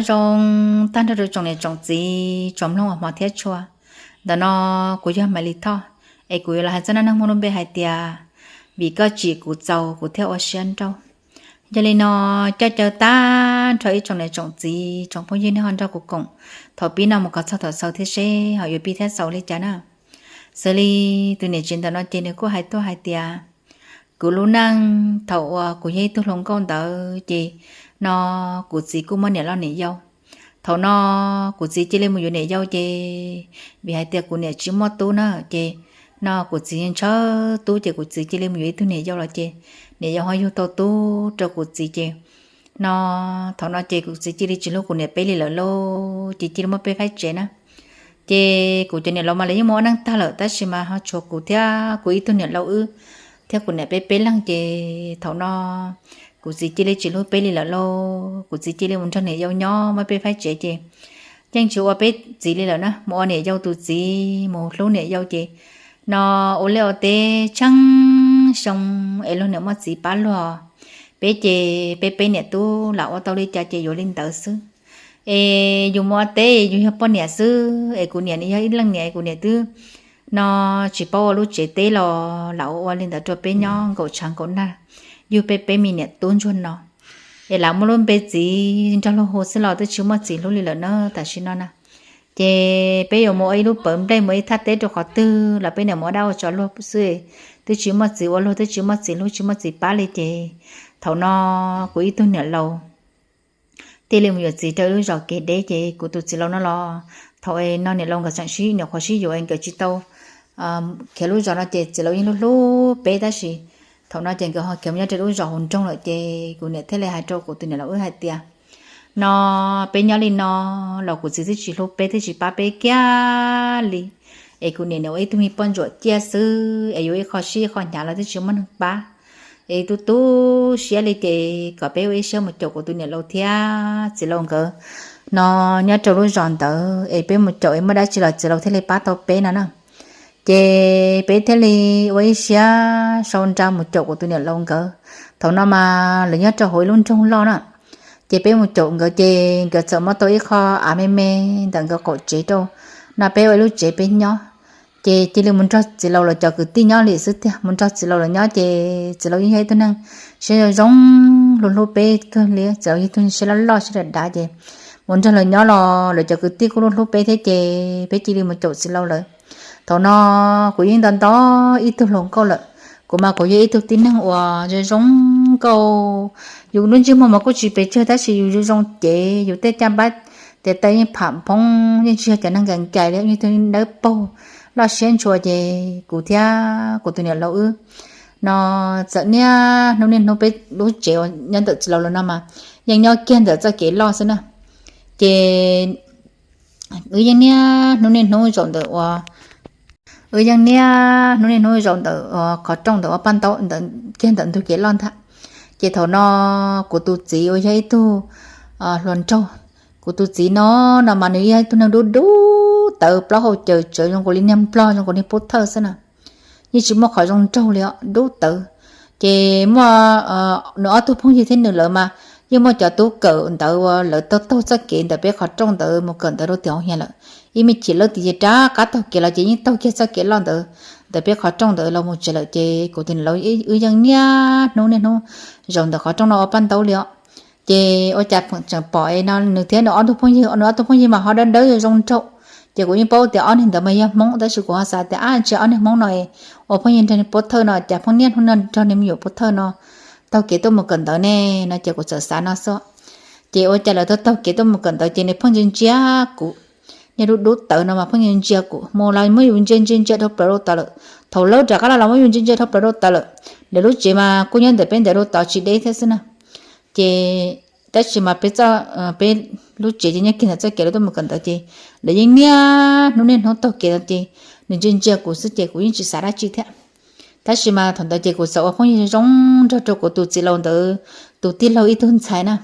Zoo tag nrho rau tsoom niam tsoom txiv tsoom mloog uas hmov thiab tshua. Ntawm no kuv yog Maiv Lis Thoj, es kuv yuav los hais txog dab neeg muaj lub npe hais tias vim koj tsim kuv txaus kuv thiaj ua siab nrauj. Yog li no, coj caw tag nrho ib tsoom niam tsoom txiv tsoom phooj ywg nej ho nrog kuv koom thaum pib no mus kom txog thaum xaus thiab seb ho yuav pib thiab xaus li cas na. Xws li tus niam tsev ntawm no ces nws kuj hais tuaj hais tias kuv lub neej thaum uas kuv yog ib tug hluas nkauj ntawd ces no kuv txiv kuj muaj niam loj niam yau. Thaum no kuv txiv cia li mus yuav niam yau ces vim hais tias kuv niam tsis muaj tub na ces no kuv txiv ntshaw tub ces kuv txiv cia li mus yuav ib tug niam yau los ces niam yau ho yug tau tub rau kuv txiv ces no thaum no ces kuv txiv cia li tsis hlub kuv niam peb li lawm lauj, ces cia li muaj peb faib tsev na. Ces kuv cov niam laus mas lawv yeej mus ua neej tag lawm tab sis mas ho tshuav kuv thiab kuv ib tug niam laus wb thiab kuv niam peb peb leeg ces thaum no kuv txiv cia li tsis hlub peb li lawm lauj, kuv txiv cia li mus nrog niam yau nyob muaj peb faib tsev ces yeej tsis ua peb txiv li lawm na, mus ua niam yau tus txiv mus hlub niam yau ces no ua liaj ua teb tsheej xyoo es luag niam muaj txiv pab luag, peb ces peb peb niam tub lam ua tau li cas ces yuav li ntawd xwb. Es yus mus ua teb yus yog poj niam xwb es kuv niam nws yog ib leej niam es kuv niam twb no tsis paub ua lub tsev teb los lam ua ua li ntawd rau peb nyob nkaum tshav nkaum nag, yug peb peb me niam tub ntsuag no. Es lam muaj lub npe txiv nrog luag hu xwb los twb tsis muaj txiv hlub li lawm na tam sim no na. Ces peb yuav mus ua ib lub pawv nplej mus ib thaj teb rau qhov twg los peb niam mus ua dab ua tsov luag xwb, twb tsis muaj txiv ua luag, twb tsis muaj txiv hlub, tsis muaj txiv pab li ces thaum no kuv ib tug niam laus thiaj li mus yuav txiv rau ib lub zos kev deb ces kuv tus txiv laus no los thaum no niam laus nkawd tseem sib nyuam qhuav sib yuav es nkawd tsis tau khiav lub zos no ces txiv laus yeej hlub hlub peb tab sis thaum no ces nkawd ho khiav mus nyob rau lub zos hauv nroog lawm ces kuv niam thiaj li hais rau kuv tus niam laus wb hais tias no peb nyob li no los kuv txiv twb tsis hlub peb twb tsis pab peb kiag li, es kuv niam nws ua ib tug me poj ntsuam ciaj xwb es yuav ib qho sib ib qho hnyav los twb tsis muaj neeg pab, es tu tu siab li ces kom peb ua ib siab mus caum kuv tus niam laus thiab txiv laus nkawd no nyob rau lub zos ntawd es peb mus caum es muaj dab tsi los txiv laus thiaj li pab tau peb no na. Ces peb thiaj li ua ib siab sau nra mus caum kuv tus niam laus nkawd. Thaum no mas lawv nyob rau hauv ib lub nroog loj na, ces peb mus caum nkawd ces nkawd txawm muab tau ib qho av me me ntawm nkawd qaum tsev rau no peb ua ib lub tsev peb nyob. Ces cia li mus nrog txiv laus lawv cov kwv tij nyob li xwb tiag, mus nrog txiv laus lawv nyob ces txiv laus yeej yog ib tug neeg siab zoo zoo, hlub hlub peb kawg li, txiv laus yog ib tug siab loj loj siab dav dav ces mus nrog lawv nyob los lawv cov kwv tij kuj hlub hlub peb thiab ces peb cia li mus caum txiv laus lawv. Thaum no kuv yeej nto nto ib tug hluas nkauj lawm, kuv mas kuv yog ib tug tib neeg uas zoo zoo nkauj, yus lub ntsej muag mas kuj tsis pes tsawg tab sis yus zoo zoo cev, yus tej caj npab tes taw yeej pham phoob, yeej tsis yog cov neeg nkais nkais li, yeej tug dawb paug loj siab ntshua ces kuv thiab kuv tus niam laus wb no txawm niaj hnub niaj hnub peb lub tsev uas nyob ntawm txiv laus lawv no mas yeej nyob kiag ntawm txoj kev loj xwb na. Ces wb yeej niaj hnub niaj hnub zaum ntawm uas, wb yeej niaj hnub niaj hnub zaum ntawm uas qhov rooj ntawm uas paj ntaub ntawm kiag ntawm ntug kev loj ntag. Ces thaum no kuv tus txiv uas yog ib tug hluas nraug, kuv tus txiv no, no mas nws yog ib tug neeg dub dub tawv plaub hau caws tsawv zoo nkaus li niag nplog zoo nkaus niag pub thawj xwb na. Yeej tsis muaj qhov zoo nraug li os, dub tawv. Ces muaj nws ob tug phooj ywg thiab nws lawv mas yeej muaj cov tub kawm ntawv uas lawv taug taug txoj kev ntawm peb qhov rooj ntawd mus kawm ntawv rau tim hauv hias lawm. Ib me chim lawb tim ces rov qab taug kev los ces yeej taug kiag txoj kev loj ntawd ntawm peb qhov rooj ntawd los mus tsev lawm ces kuv tus niam laus wb yeej niaj hnub niaj hnub zaum ntawm qhov rooj no ua paj ntaub li os. Ces ua cas tseem pom es no nws thiab nws ob tug phooj ywg, nws ob tug phooj ywg mas ho dawb dawb zoo zoo nraug. Ces kuv yeej paub tias ob niag ntawd mas yog Hmoob tab sis kuv ho xav tias ab ntshe ob niag Hmoob no es ua phooj ywg nrog niag pub thawj no cas phooj niaj hnub no nrog niag me nyuam pub thawj no taug kev tuaj mus kawm ntawv ne no ces kuv txawm xav no xwb. Ces ua cas lawv taug taug kev tuaj mus kawm ntawv ces nws pheej ntsia ntsia kuv, niag dub dub tawv no mas pheej ntsia ntsia kuv, mus los muab yus ntsia ntsia ntsia dhau plaws rau tod lawm. Thaum lawb rov qab los los muab yus ntsia ntsia dhau plaws rau tod lawm. Lawv lub tsev mas kuj nyob ntawm peb ntawm rau tod tsis deb thiab xwb na. Ces tab sis mas peb txoj, peb lub tsev ces nyob kiag ntawm txoj kev lawv tuaj mus kawm ntawv ces lawv yeej niaj hnub niaj hnub taug kev no ces nws ntsia ntsia kuv xwb ces kuv yeej tsis xav dab tsi thiab. Tab sis mas thaum ntawd ces kuv txawm ua phooj ywg zoo nraug rau kuv tus txiv laus ntawd tus tij laug ib tug ntxhais na.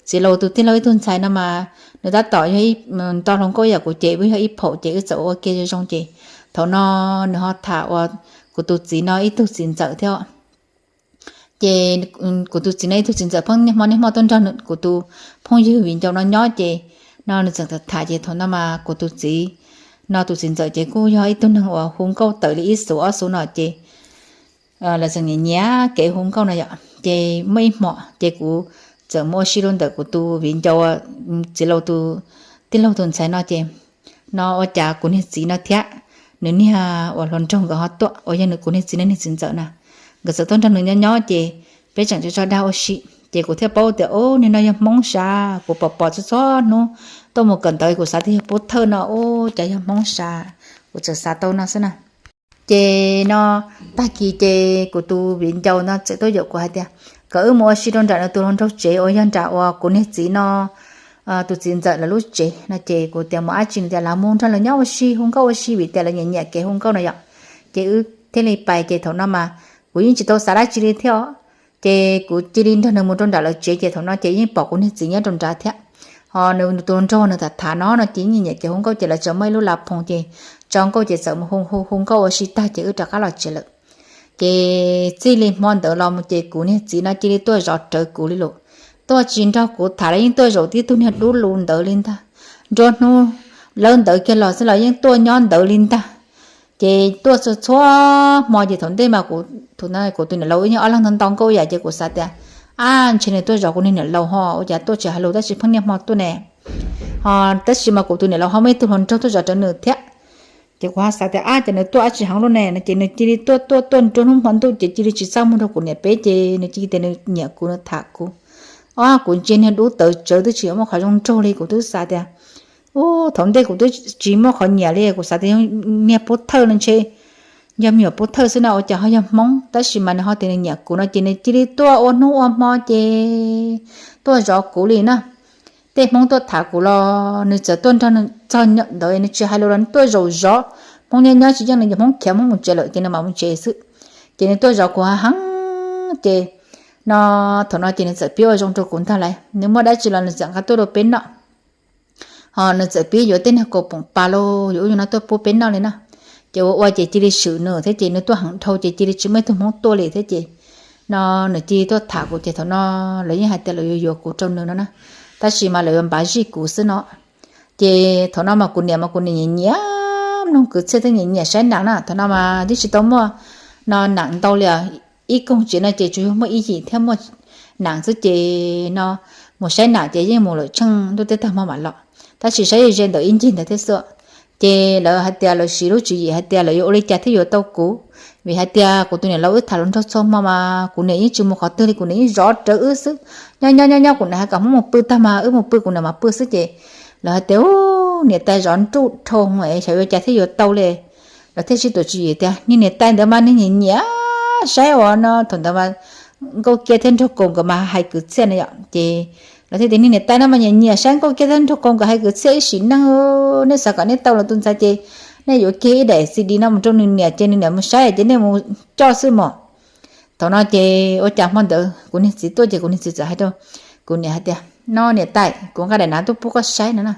Txiv laus tus tij laug ib tug ntxhais no mas nws tab tom yog ib, nto hluas nkauj yam kuv ces wb yog ib phaum ces wb txawm ua ke zoo zoo ces thaum no nws ho tham uas kuv tus txiv no ib tug txiv ntxawm thiab. Ces kuv tus txiv no ib tug txiv ntxawm pheej niaj hmo niaj hmo tuaj nrog kuv tus phooj ywg viv ncaus no nyob ces no nws txawm tham tham ces thaum no mas kuv tus txiv no tus txiv ntxawm ces kuj yog ib tug neeg uas hu nkauj tawm li ib xuv ob xuv no ces lawv txawm nyiam nyiam kev hu nkauj no yom. Ces muaj ib hmos ces kuv txawm mus ua si rau ntawm kuv tus viv ncaus txiv laus tus tij laug tus ntxhais no ces no ua cas kuv niag txiv no thiab nws niag uas hluas nraug nkawd ho tuaj uas yog nws kuv niag txiv no niag txiv ntxawm na, nkawd txawm tuaj nrog nws nyob nyob ces peb tseem tso tso dag ua si ces kuv thiaj paub tias ub niag no yog Hmoob sas, kuv pom pom txhua txhua hnub tuaj mus kawm ntawv kuv xav tias yog pov thawj no ub cas yog Hmoob sas, kuv txawm xav tau no xwb na. Ces no tag kis ces kuv tus viv ncaus no txawm tuaj yaum kuv hais tias kom wb mus ua si rau nram nws tus hluas nraug tsev uas yog nram uas kuv niag txiv no tus txiv ntxawm lawv lub tsev no ces kuv tias mus dab tsi no tias los mus nrog lawv nyob ua si hu nkauj ua si vim tias lawv nyiam nyiam kev hu nkauj no yom. Ces wb thiaj li pais ces thaum no mas kuv yeej tsis tau xav dab tsi li thiab os. Ces kuv cia li nrog nws mus rau nram lawv tsev ces thaum no ces yeej pom kuv niag txiv nyob rau nrad thiab. Ho nws tus hluas nraug nws tham tham no no ces yeej nyiam kev hu nkauj ces lawv txawm muaj ib lub la phoos ces tso nkauj ces txawm mus hu hu hu nkauj ua si tag ces wb rov qab los tsev lawm. Ces txij li hmo ntawd los mus ces kuv niag txiv no cia li tuaj zov rawv kuv li lawm, tuaj tsis nrog kuv tham los yeej tuaj zaum tib tug niag dub lus ntawd li ntag. Nruab hnub lawb ntawd kiag los xwb los yeej tuaj nyob ntawd li ntag. Ces tuaj txhua txhua hmo ces thaum ntej mas kuv tus niam laus wb yeej ob leeg ntau ntau nkauj yam ces kuv xav tias ab ntshe nws tuaj zov kuv niag niam laus ho ua cas tuaj tsis hais lus tab sis pheej niaj hmo tuaj ne. Ho tab sis mas kuv tus niam laus ho muaj ib tug hluas nraug tuaj zov rawv nws thiab. Ces kuv ho xav tias ab ces nws tuaj dab tsi heev luaj ne no ces nws cia li tuaj tuaj tuaj nruab hnub hmo ntuj ces cia li tsis txaj muag rau kuv niam peb ces nws cia li tias nws nyiam kuv nws tham kuv. Ob kuv ntsia niag dub tawv tsawv twb tsis muaj qhov zoo nraug li kuv twb xav tias ub thaum ntej kuv twb tsis muaj qhov nyiam li kuv xav tias niag pov thawj no ntshe yog me nyuam pov thawj xwb no ua cas ho yog Hmoob tab sis mas nws ho tias nws nyiam kuv no ces nws cia li tuaj ua hnub ua hmo ces tuaj zov kuv li na. Tej Hmoob tuaj tham kuv los nws txawm tuaj nrog nws txog ntawd nws tsis hais lus los nws tuaj zaum zov. Hmoob nyob nyob tsis yeej nws yog Hmoob khiav Hmoob mus tsev lawm ces nws mam mus tsev xwb. Ces nws tuaj zov kuv heev ces no thaum no ces nws txawm pib ua zoo rau kuv ntag lauj, nws muaj dab tsi los nws txawm nqa tuaj rau peb noj. Ho nws txawm pib yuav tej niag kaus poom pas lauj yuav ub yuav no tuaj pub peb noj li na. Ces ua ua ces cia li swm nws thiab ces nws tuaj heev dhau ces cia li tsis muaj ib tug Hmoob tuaj li thiab ces no nws cia li tuaj tham kuv ces thaum no lawv yeej hais tias lawv yuav yuav kuv rau nws no na, tab sis mas lawv yuav npav zij kuv xwb no. Ces thaum no mas kuv niam mas kuv niam nyiam nyiam mloog kwv txhiaj thiab nyiam nyiam saib nam na, thaum no mas twb tsis tau muaj no nam ntau li os, ib koog tsev no ces tsuas yog muaj ib yim thiab muaj nam xwb ces no mus saib nam ces yeej mus lawm tsheej ntuj tej tag hmo mam los, tab sis saib ze ntawm ib ncig ntawd thiab xwb. Ces lawv hais tias lawv siv lub tswv yim hais tias lawv yuav ua li cas thiaj yuav tau kuv, vim hais tias kuv tus niam laus wb tham hluas nraug txhua hmo mas kuv niam yeej tsis mus qhov twg li, kuv niam yeej zov rawv wb xwb. Nyob nyob nyob nyob kuv niam hais kom Hmoob mus pw tag mas wb mus pw kuv niam mam pw xwb ces lawv hais tias ub niam tais zov nruj dhau es xyov yuav cas thiaj yuav tau li. Lawv thiaj sib tuav tswv yim tias niag niam tais ntawd mas niag nyiam nyiam saib uas no thaum ntawd mas Nkauj Kiab thiab Nraug Kaus nkawd mas hais kwv txhiaj na yom, ces lawv thiaj tias niag niam tais no mas nyiam nyiam saib Nkauj Kiab thiab Nraug Kaus nkawd hais kwv txhiaj ib sim neej, nej xav kom nej tau lawv tus ntxhais ces nej yuav kiag ib daim C D no mus rau nws niam ces nws niam mus saib ces nej mus coj xwb mog. Thaum no ces ua cas hmo ntawd kuv niag txiv tuaj ces kuv niag txiv txawm hais rau kuv niam hais tias no niam tais kuv nqa daim nav tuaj pub koj saib no na.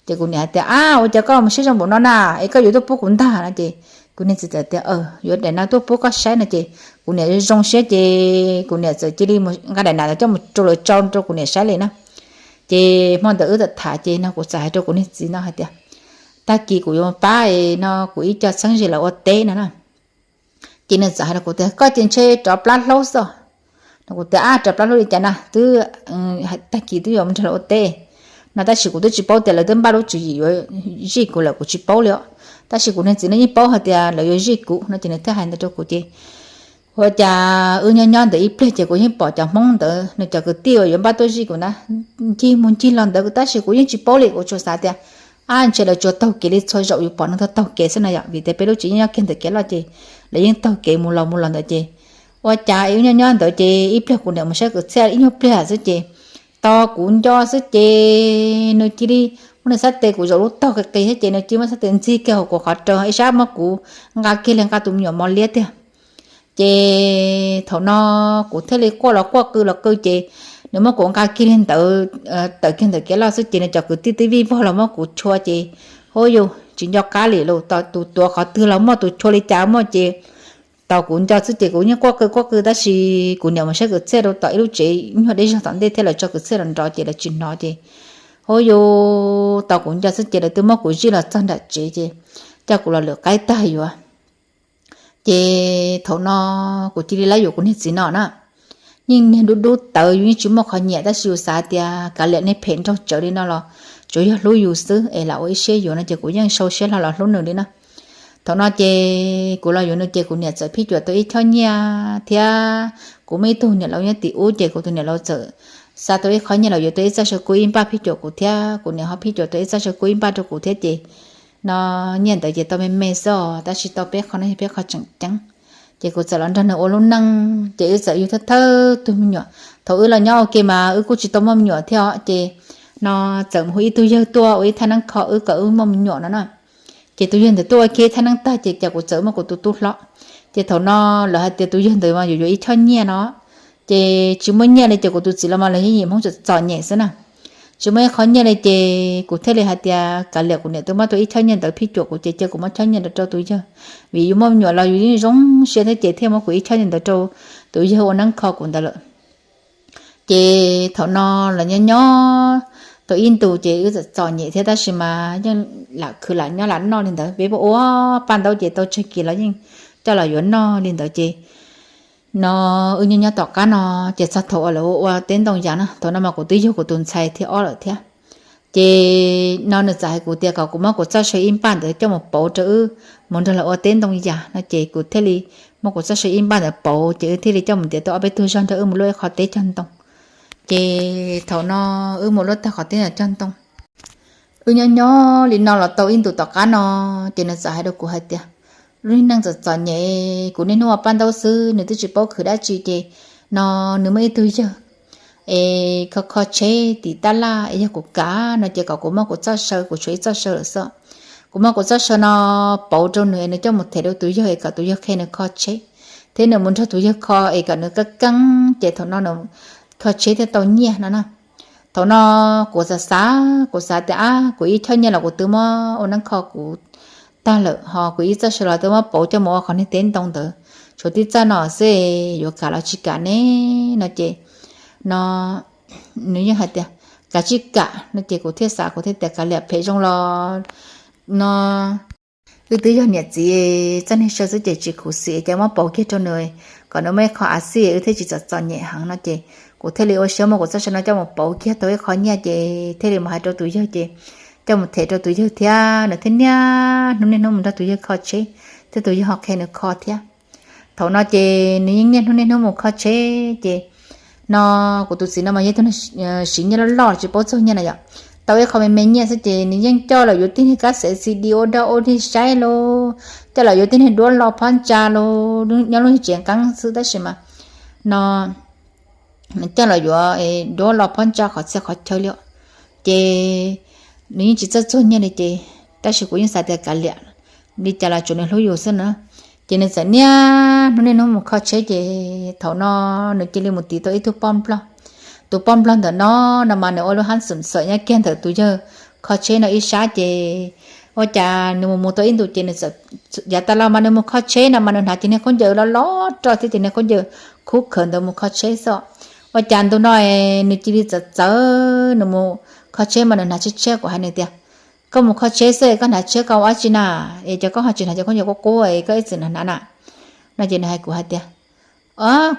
Ces kuv niam hais tias ab ua cas koj mus saib zoo npaum no na es koj yuav tuaj pub kuv ntag no ces kuv niag txiv txawm tias yuav daim nav tuaj pub koj saib no ces kuv niam zoo siab ces kuv niam txawm cia li nqa daim nav coj mus rau lawv tso rau kuv niam saib li na. Ces hmo ntawd wb tham tham ces no kuv txawm hais rau kuv niag txiv no hais tias tag kis kuv yuav pab no kuv ib co txheeb ze lawv ua teb no na. Ces nws txawm hais rau kuv tias koj ces ntshe rov plab hlaub xwb. No kuv tias ab rov plab hlaub li cas na, twb tag kis twb yuav mus nrog lawv ua teb no tab sis kuv twb tsis paub tias lawv twb npaj lub tswv yim yuav zij kuv lawm kuv tsis paub li os. Tab sis kuv niag txiv no yeej paub hais tias lawv yuav zij kuv no ces nws thiaj hais ntawd rau kuv ces ua cas wb nyob nyob ntawd ib pliag ces kuv yeej pom cov Hmoob ntawd nws cov kwv tij uas yuav npaj tuaj zij kuv na ncig mus ncig los ntawd tab sis kuv yeej tsis paub li, kuv tsuas xav tias ab ntshe lawv tsuas taug kev li txhua zaus yus pom neeg taug taug kev xwb na yom, vim tias peb lub tsev yeej nyob kiag ntawm kev loj ces lawv yeej taug kev mus los mus los ntawd ces ua cas wb nyob nyob ntawd ces ib pliag kuv niam mus saib kwv txhiaj ib nyuag pliag xwb ces tos kuv nco xwb ces nws cia li muab nws sab tes, kuv zaum lub tog qis qis thiab ces nws cia li muab sab tes ntxig kiag hauv kuv qhov rawv ib sab muab kuv nqa kiag li nqa tus me nyuam mos liab tiag. Ces thaum no kuv thiaj li quaj los quaj qw los qw ces nws muab kuv nqa kiag li ntawd tawm kiag ntawm kev loj xwb ces nws cov kwv tij twb vij vog los muab kuv chua ces huab yus tsis nco qab li lauj, tus tuav qhov twg los muaj, tus chua li cas muaj ces Tau kuv nco xwb ces kuv yeej quaj qw quaj qw tab sis kuv niam mus saib kwv txhiaj rau tom ib lub tsev nyuag deb zog tom ntej thiab lawv tso kwv txhiaj los nrov ces lawv tsis hnov ces, ua yuav tau kuv nco xwb ces lawv twb muab kuv zij los txog nram tsev ces coj kuv los lwm qaib tag yuav. Ces thaum no kuv cia li lab yuav kuv niag txiv no na. Yeej niag dub dub tawv yus yeej tsis muaj qhov nyiam tab sis yus xav tias kav liam niag phem nraug tsawv li no los tsuas yog hlub yus xwb es lam ua ib siab yuav no ces kuv yeej sau siab hlo los hlub nws li na. Thaum no ces kuv los yuav nws ces kuv niam txawm phij cuam tau ib choj nyiaj thiab kuv muaj ib tug niam laus nyob tim ub ces kuv tus niam laus txawm xa tau ib qho nyiaj los yuav tau ib txoj saw kub ib npaj phij cuam kuv thiab kuv niam ho phij cuam tau ib txoj saw kub ib npaj rau kuv thiab ces no nyiaj ntawd ces tau me me xwb os tab sis tau peb qho no yog peb qho tseem ceeb. Ces kuv txawm los nrog nws ua lub neej ces wb txawm yug thawj thawj tug me nyuam. Thaum wb los nyob ua ke mas wb kuj tsis tau muaj me nyuam thiab os ces no txawm mus hu ib tug yawg tuaj ua ib thaj neeb kho wb kom wb muaj me nyuam no na. Ces tus yawg ntawd tuaj ua ke thaj neeb tag ces cas kuv txawm muaj kuv tus tub hlob. Ces thaum no lawv hais tias tus yawg ntawd mas yuav yuav ib choj nyiaj no ces tsis muaj nyiaj li ces kuv tus txiv los mas los yeej yim Hmoob txom txom nyem xwb na. Tsis muaj ib qho nyiaj li ces kuv thiaj li hais tias kav liam kuv niam twb muab tau ib choj nyiaj ntawd phij cuam kuv ces cia kuv muab choj nyiaj ntawd rau tus yawg, vim yus muaj me nyuam los yus yeej zoo siab thiab ces thiaj muab kuv ib choj nyiaj ntawd rau tus yawg ua neeb kho kuv ntawd lawm. Ces thaum no los nyob nyob tau ib ntus ces wb txom txom nyem thiab tab sis mas yeej lam khwv lam nyob lam noj li ntawd, peb ua paj ntaub ces tau tsawg kis los yeej coj los yuav noj li ntawd ces no wb nyob nyob tom qab no ces txog thaum uas lawv ua teb ntoo yas na, thaum no mas kuv twb yug kuv tus ntxhais thiab ob lawm thiab. Ces no nws txawm hais kuv tias kom kuv muab kuv txoj saw ib npaj ntawd coj mus pauv rau wb mus nrog lawv ua teb ntoo yas no ces kuv thiaj li muab kuv txoj saw ib npaj ntawd pauv ces wb thiaj li coj mus ntiav tau ob peb tug zog nrog wb mus luaj ib qho teb cog ntoo. Ces thaum no wb mus luaj tag qhov teb ntawd cog ntoo. Wb nyob nyob li no los tau ib ntus tom qab no ces nws txawm hais rau kuv hais tias lub neej txom txom nyem, kuv niaj hnub ua paj ntaub xwb nws twb tsis paub khwv dab tsi ces no nws muaj ib tug yawg es kho kho tsheb tim tab laj es yog kuv kam no ces kom kuv muab kuv txoj saw, kuv tshuav ib txoj saw lawm xwb, kuv muab kuv txoj saw no pauv rau nws es nws coj mus them rau tus yawg es kom tus yawg qhia nws kho tsheb thiab nws mus nrog tus yawg kho es kom nws keeb keeb ces thaum no nws kho tsheb thiaj tau nyiaj no na. Thaum no kuv xav xav, kuv xav tias ab kuv ib choj nyiaj los kuv twb muab ua neeb kho kuv tag lawm ho kuv ib txoj saw los twb muab pauv coj mus ua qhov niag teb ntoo ntawd, tshuav tib txoj no xwb yuav kam los tsis kam ne no ces no nws yeej hais tias kav tsij kam no ces kuv thiaj xav, kuv thiaj tias kav liam phem zoo los no wb twb yog niam txiv, txoj niag saw xwb ces tsis khuv xim ces muab pauv kiag rau nws kom nws muaj ib qho av xij wb thiaj tsis txom txom nyem heev no ces kuv thiaj li ua siab muab kuv txoj saw no coj mus pauv kiag tau ib qho nyiaj ces thiaj li mus hais rau tus yawg ces coj mus them rau tus yawg thiab nws thiaj niaj hnub niaj hnub mus nrog tus yawg kho tsheb thiab tus yawg ho qhia nws kho thiab. Thaum no ces nws yeej niaj hnub niaj hnub mus kho tsheb ces no kuv tus txiv no mas yog ib tug siv nyiaj loj loj tsis paub txog nyiaj na yom, tau ib qho me me nyiaj xwb ces nws yeej coj los yuav tib niag kab xev C D ua dog ua dig saib lauj, coj los yuav tib niag duab lo phab ntsa lauj, nyob lub tsev qeeb xwb tab sis mas no nws coj los yuav duab lo phab ntsa qhov txhia qhov chaw li os. Ces nws yeej tsis txawj txog nyiaj li ces tab sis kuv yeej xav tias kav liam, li cas los tsuav nws hlub yus xwb na. Ces nws txawm niaj hnub niaj hnub mus kho tsheb ces thaum no nws cia li mus tiv tau ib tug poj nplog. Tus poj nplog ntawm no no mas nws ua lub hab xum xawm nyob kiag ntawm tus yawg kho tsheb no ib sab ces ua cas nws mus mus tau ib ntus ces nws txawm yav tas los mas nws mus kho tsheb no mas nws hnav cov niag khaub ncaws loj loj roj thiab cov niag khaub ncaws khub khawv ntawd mus kho tsheb xwb. Ua cas ntu no nws cia li txawv txawv, nws mus kho tsheb mas nws hnav tshiab tshiab, kuv hais nws tias koj mus kho tsheb xwb koj hnav tshiab koj ua dab tsi na, es cov koj ho tsis hnav cov khaub ncaws qub qub es koj ib txwm hnav hnav na no ces nws hais kuv hais tias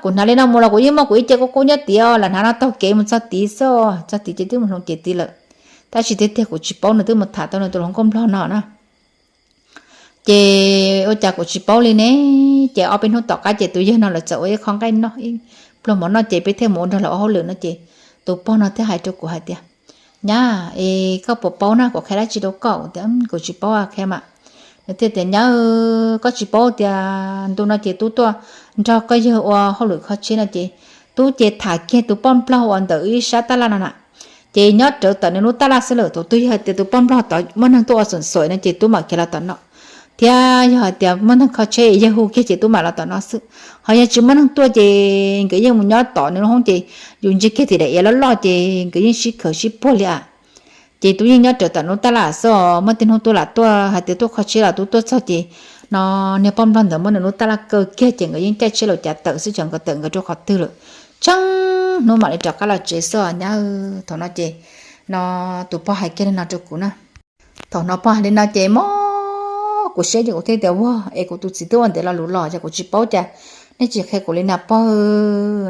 kuv hnav li no mus los kuv yeej muaj kuv ib ce qub qub nyob tid, lam hnav no taug kev mus txog tid xwb, txog tid ces twb mus hloov cev tid lawm. Tab sis tiag tiag kuv tsis paub, nws twb mus tham tau nws tus hluas nkauj nplog no na. Ces ua cas kuv tsis paub li ne, ces ob peb hnub tom qab ces tus yawg no lawv txawm ua ib qho nqaij noj ib pluag mov noj ces peb thiaj mus ua nrog lawv ua hauj lwm no ces tus pog no thiaj hais rau kuv hais tias nyab, es koj puas paub na, kuv qhia dab tsi rau koj? Kuv tias kuv tsis paub, qhia mas. Nws thiaj tias nyab, koj tsis paub tias ntu no ces tub tuaj nrog koj yawg ua hauj lwm kho tsheb no ces tub ces tham kiag tus poj nplog uas ntawm ib sab taj laj no na. Ces nyob rawv tom nws lub taj laj xwb lawm, thaum twg yog tias tus poj nplog tod muaj neeg tuaj ua xum xuam no ces tub mam khiav los tom no, thiab yog hais tias muaj neeg kho tsheb yawg hu kiag ces tub mam los tom no xwb. Ho yog tsis muaj neeg tuaj ces nkawd yeej mus nyob tom nws lub hoob ces yus ntsia kiag tim daim iav loj loj ces nkawd yeej sib khawm sib puag li a. Ces tub yeej nyob rawv tom nws lub taj laj xwb, muaj tej hnub tub lam tuaj hais tias tuaj kho tsheb los tub tuaj txog ces No niag poj nplog ntawd muab nws lub tab laj kaw kiag ces nkawd yeej caij tsheb los cav tawm xwb, tseem nkawd tawm nkawd rau qhov twg lawm, tsheej hnub mam li rov qab los tsev xwb nyab. Thaum no ces no tus pog hais kiag li no rau kuv na. Thaum no pog hais li no ces mob kuv siab ces kuv thiaj tias, Ua es kuv tus txiv twb ua ntev lo lus los ces kuv tsis paub cas nej tsis qhia kuv li na pog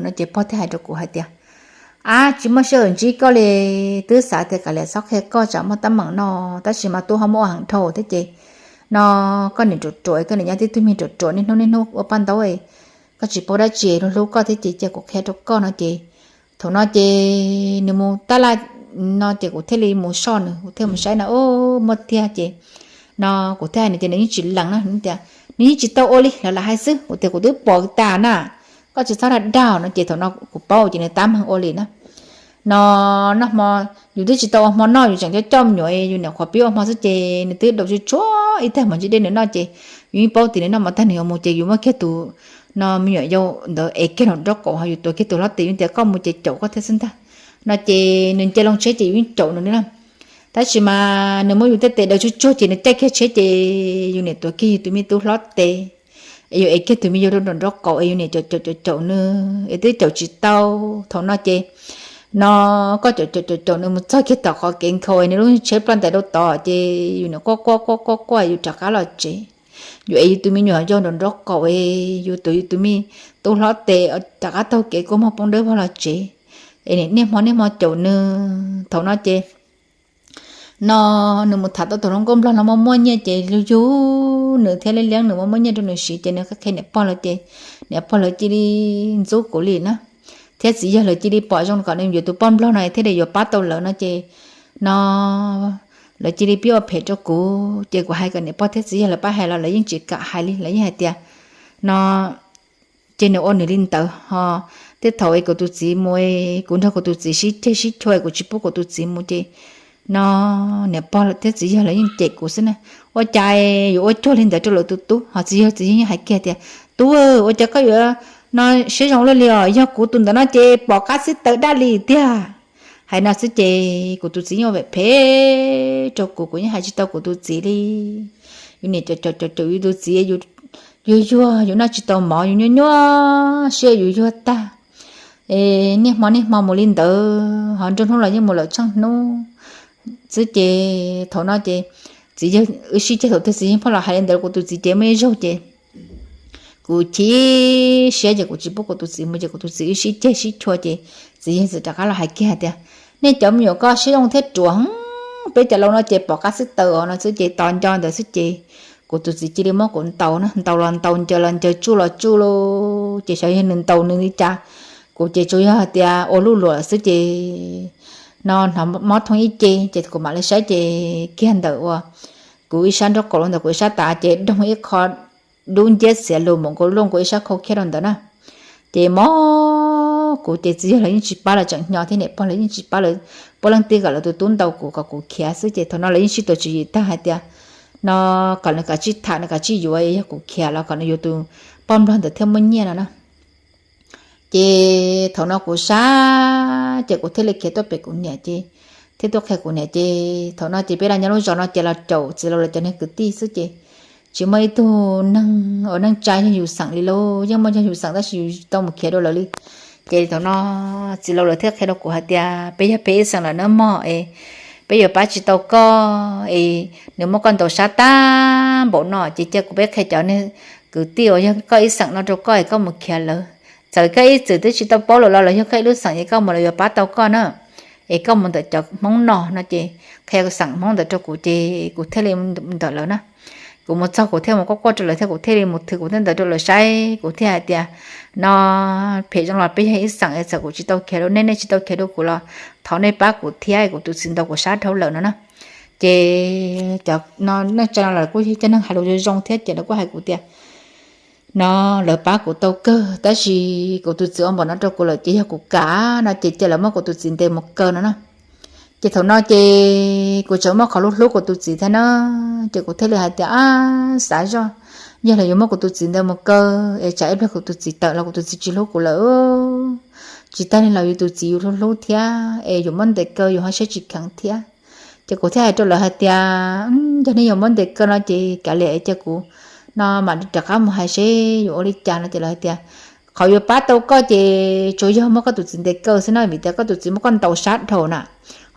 no. Ces pog thiaj hais rau kuv hais tias, Ab, tsis muaj sij hawm ntsib koj li, twb xav tias kav liam txhob qhia koj tsam muaj teeb meem no, tab sis mas tub ho muaj ua heev dhau thiab ces no koj niam ruam ruam, koj niam nyob tib tug me ruam ruam, niaj hnub niaj hnub ua paj ntaub, koj tsis paub dab tsi, hlub hlub koj thiab ces cia kuv qhia rau koj no ces thaum no ces nws mus tab laj no ces kuv thiaj li mus soj nws, kuv thiaj mus saib no, muaj tiag ces no kuv thiaj hais nws tias nws yeej tsis lees na, nws tias nws yeej tsis tau ua li lawv lam hais xwb. Kuv tias kuv twb pom tas na, koj tsis txhob dag dag no ces thaum no kuv paub ces nws tab meeg ua li na. No noj hmo, yus twb tsis tau ua hmo noj, yus tseem coj coj me nyuam, yus niam qhuav pib ua hmo xwb ces nws twb daus tsuj tsuag ib tag hmo ntsib dej nws noj ces yus yeej paub tias nws noj mov tag nws yuav mus ces yus muab kiag tus no me nyuam yaus ntawd ev kiag nraum nraub qaum, ho yus tuav kiag tus hlob tes, yus tias koj mus ces caum koj thiab xwb ntag no ces nws nce loo tsheb ces yus yeej caum nws li na. Tab sis mas nws muab yus tej tes daws tsuj tsuag ces nws caij kiag tsheb ces yus niam tuav kiag yus tus me tub hlob tes es yus ev kiag tus me yaus rau nraum nraub qaum es yus niam caum caum caum caum nws es twb caum tsis tau. Thaum no ces no koj caum caum caum caum nws mus txog kiag tom qhov kev nkhaus es nws lub tsheb ploj ntais rau tod ces yus niam quaj quaj quaj quaj quaj yus rov qab los tsev. Yus ev yus tus me nyuam yaus nraum nraub qaum es yus tuav yus tus me tub hlob tes rov qab taug kev kua muag poob dawb vog los tsev es niaj hmo niaj hmo caum nws. Thaum no ces no nws mus tham tau tus hluas nkauj nplog no muaj muaj nyiaj ces yug yug nws thiab liab liab nws muaj muaj nyiaj rau nws siv ces nws qhia niam pog lawv ces niam pog lawv cia li ntxub kuv li na, thiab txiv yawg lawv cia li pom zoo kom nws yuav tus poj nplog no thiaj li yuav pab tau lawv no ces no lawv cia li pib ua phem rau kuv ces kuv hais kom niam pog thiab txiv yawg lawv pab hais los lawv yeej tsis kam hais li, lawv yeej hais tias no ces nws ua nws li ntawd ho. Tej thaum es kuv tus txiv mus, kuv nrog kuv tus txiv sib ceg sib chua, kuv tsis pub kuv tus txiv mus ces no niam pog thiab txiv yawg lawv yeej cem kuv xwb na. Ua cas yuav ua cuag li ntawd rau lawv tus tub? Ho txiv yawg, txiv yawg yeej hais kiag tias, Tub, ua cas koj yuav no siab zoo luaj li os, yog kuv tus ntawd no ces pom qab xib taws daj li tiag. Hais no xwb ces kuv tus txiv yeej ua phem rau kuv, kuv yeej hais tsis tau kuv tus txiv li. Yus niam caum caum caum caum yus tus txiv, yus yuag, yus noj tsis tau mov, yus nyuaj nyuaj siab, yus yuag tag. Es niaj hmo niaj hmo mus li ntawd ho nruab hnub los yeej mus lawm tsheej hnub xwb ces thaum no ces txiv yawg wb sib ceg, thaum twg txiv yawg pheej los hais li ntawd kuv tus txiv ces muaj ib zaug ces kuv chim siab ces kuv tsis pub kuv tus txiv mus ces kuv tus txiv wb sib ceg sib chua ces txiv yawg txawm rov qab los hais kiag hais tias, Nej cov me nyuam koj siab zoo thiab ruam heev, peb cov laus no ces pom qab xib taws os no xwb ces tos nco ntawd xwb ces kuv tus txiv cia li muab kuv ntaus na, ntaus los ntaus, ncaws los ncaws, tsuj los tsuj lauj. Ces xyov yog nws ntaus nws li cas, kuv ces tsuas yog hais tias ua luj luam xwb ces no hnov mob thoob ib ce ces kuv mam li saib ces kiag ntawm uas kuv ib sab nraub qaum los ntawm kuv ib sab tav ces doog ib qho dub nciab xiav lus npaum nkaus luaj nkaus ib sab khau khiab rau ntawd na. Ces mob kuv ces txiv yawg lawv yeej tsis pab, lawv tseem hnyos thiab niam pog lawv yeej tsis pab, lawv puav leej tij kom lawv tus tub ntaus kuv kom kuv khiav xwb ces thaum no lawv yeej sib tuav tswv yim tag hais tias no kom nws kav tsij tham, nws kav tsij yuav, yog kuv khiav los kom nws yuav tus poj nplog ntawd thiaj muaj nyiaj no na. Ces thaum no kuv sab ces kuv thiaj li khiav tuaj pem kuv niam ces thiaj tuaj qhia kuv niam ces thaum no ces peb los nyob lub zos no ces los caum txiv laus lawv cov niag kwv tij xwb ces tsis muaj ib tug neeg uas neej tsa yog yus xeem li lauj, yeej muaj yog yus xeem tab sis yus tsis tau mus khiav dua lawv li. Ces thaum no txiv laus lawv thiaj qhia rau kuv hais tias peb yog peb ib xeem lawm na mog es peb yuav pab tsis tau koj es nws muab koj ntaus sab tag npaum no ces cia kuv peb qhia cov niag kwv tij uas yog koj ib xeem no rau koj es koj mus khiav lawv. Txawm koj ib txwm twb tsis tau paub lawm los lawv yog koj ib lub xeem ces koj mus lawv yuav pab tau koj na. Es koj mus ntawm cov Hmoob no no ces qhia xeem Hmoob ntawd rau kuv ces kuv thiaj li ntawm lawv na. Kuv mus txog kuv thiaj mus quaj quaj rau lawv thiab kuv thiaj li mus thwv kuv tej ntawd rau lawv saib, kuv thiaj hais tias no phem zoo los peb yog ib xeem es txawm kuv tsis tau khiav rau nej, nej tsis tau khiav rau kuv los thov nej pab kuv thiab, kuv tus txiv ntaus kuv sab dhau lawm no na. Ces cov neej tsa no lawv kuj yog cov neeg hais lus zoo zoo thiab ces lawv kuj hais kuv tias no lawv pab kuv tau kawg tab sis kuv tus txiv ua npaum no rau kuv lawm ces yog kuv kam no ces cia lawv muab kuv tus txiv ntes mus kaw no na. Ces thaum no ces kuv tseem muaj qhov hlub hlub kuv tus txiv thiab na, ces kuv thiaj li hais tias ab xav zoj, yog lawv yuav muab kuv tus txiv ntawd mus kaw es tsam ib pliag kuv tus txiv tawm los kuv tus txiv tsis hlub kuv lawm, tsis tag li los yus tus txiv yus hlub hlub thiab es yuav muab ntes kaw yus ho siab tsis kheev thiab. Ces kuv thiaj hais rau lawv hais tias yog nej yuav muab ntes kaw no ces kav liam es cia kuv no mam rov qab mus hais seb yuav ua li cas no ces lawv hais tias qhov yuav pab tau koj ces tsuas yog muab koj tus txiv ntes kaw xwb no, vim tias koj tus txiv muab koj ntaus sab dhau na.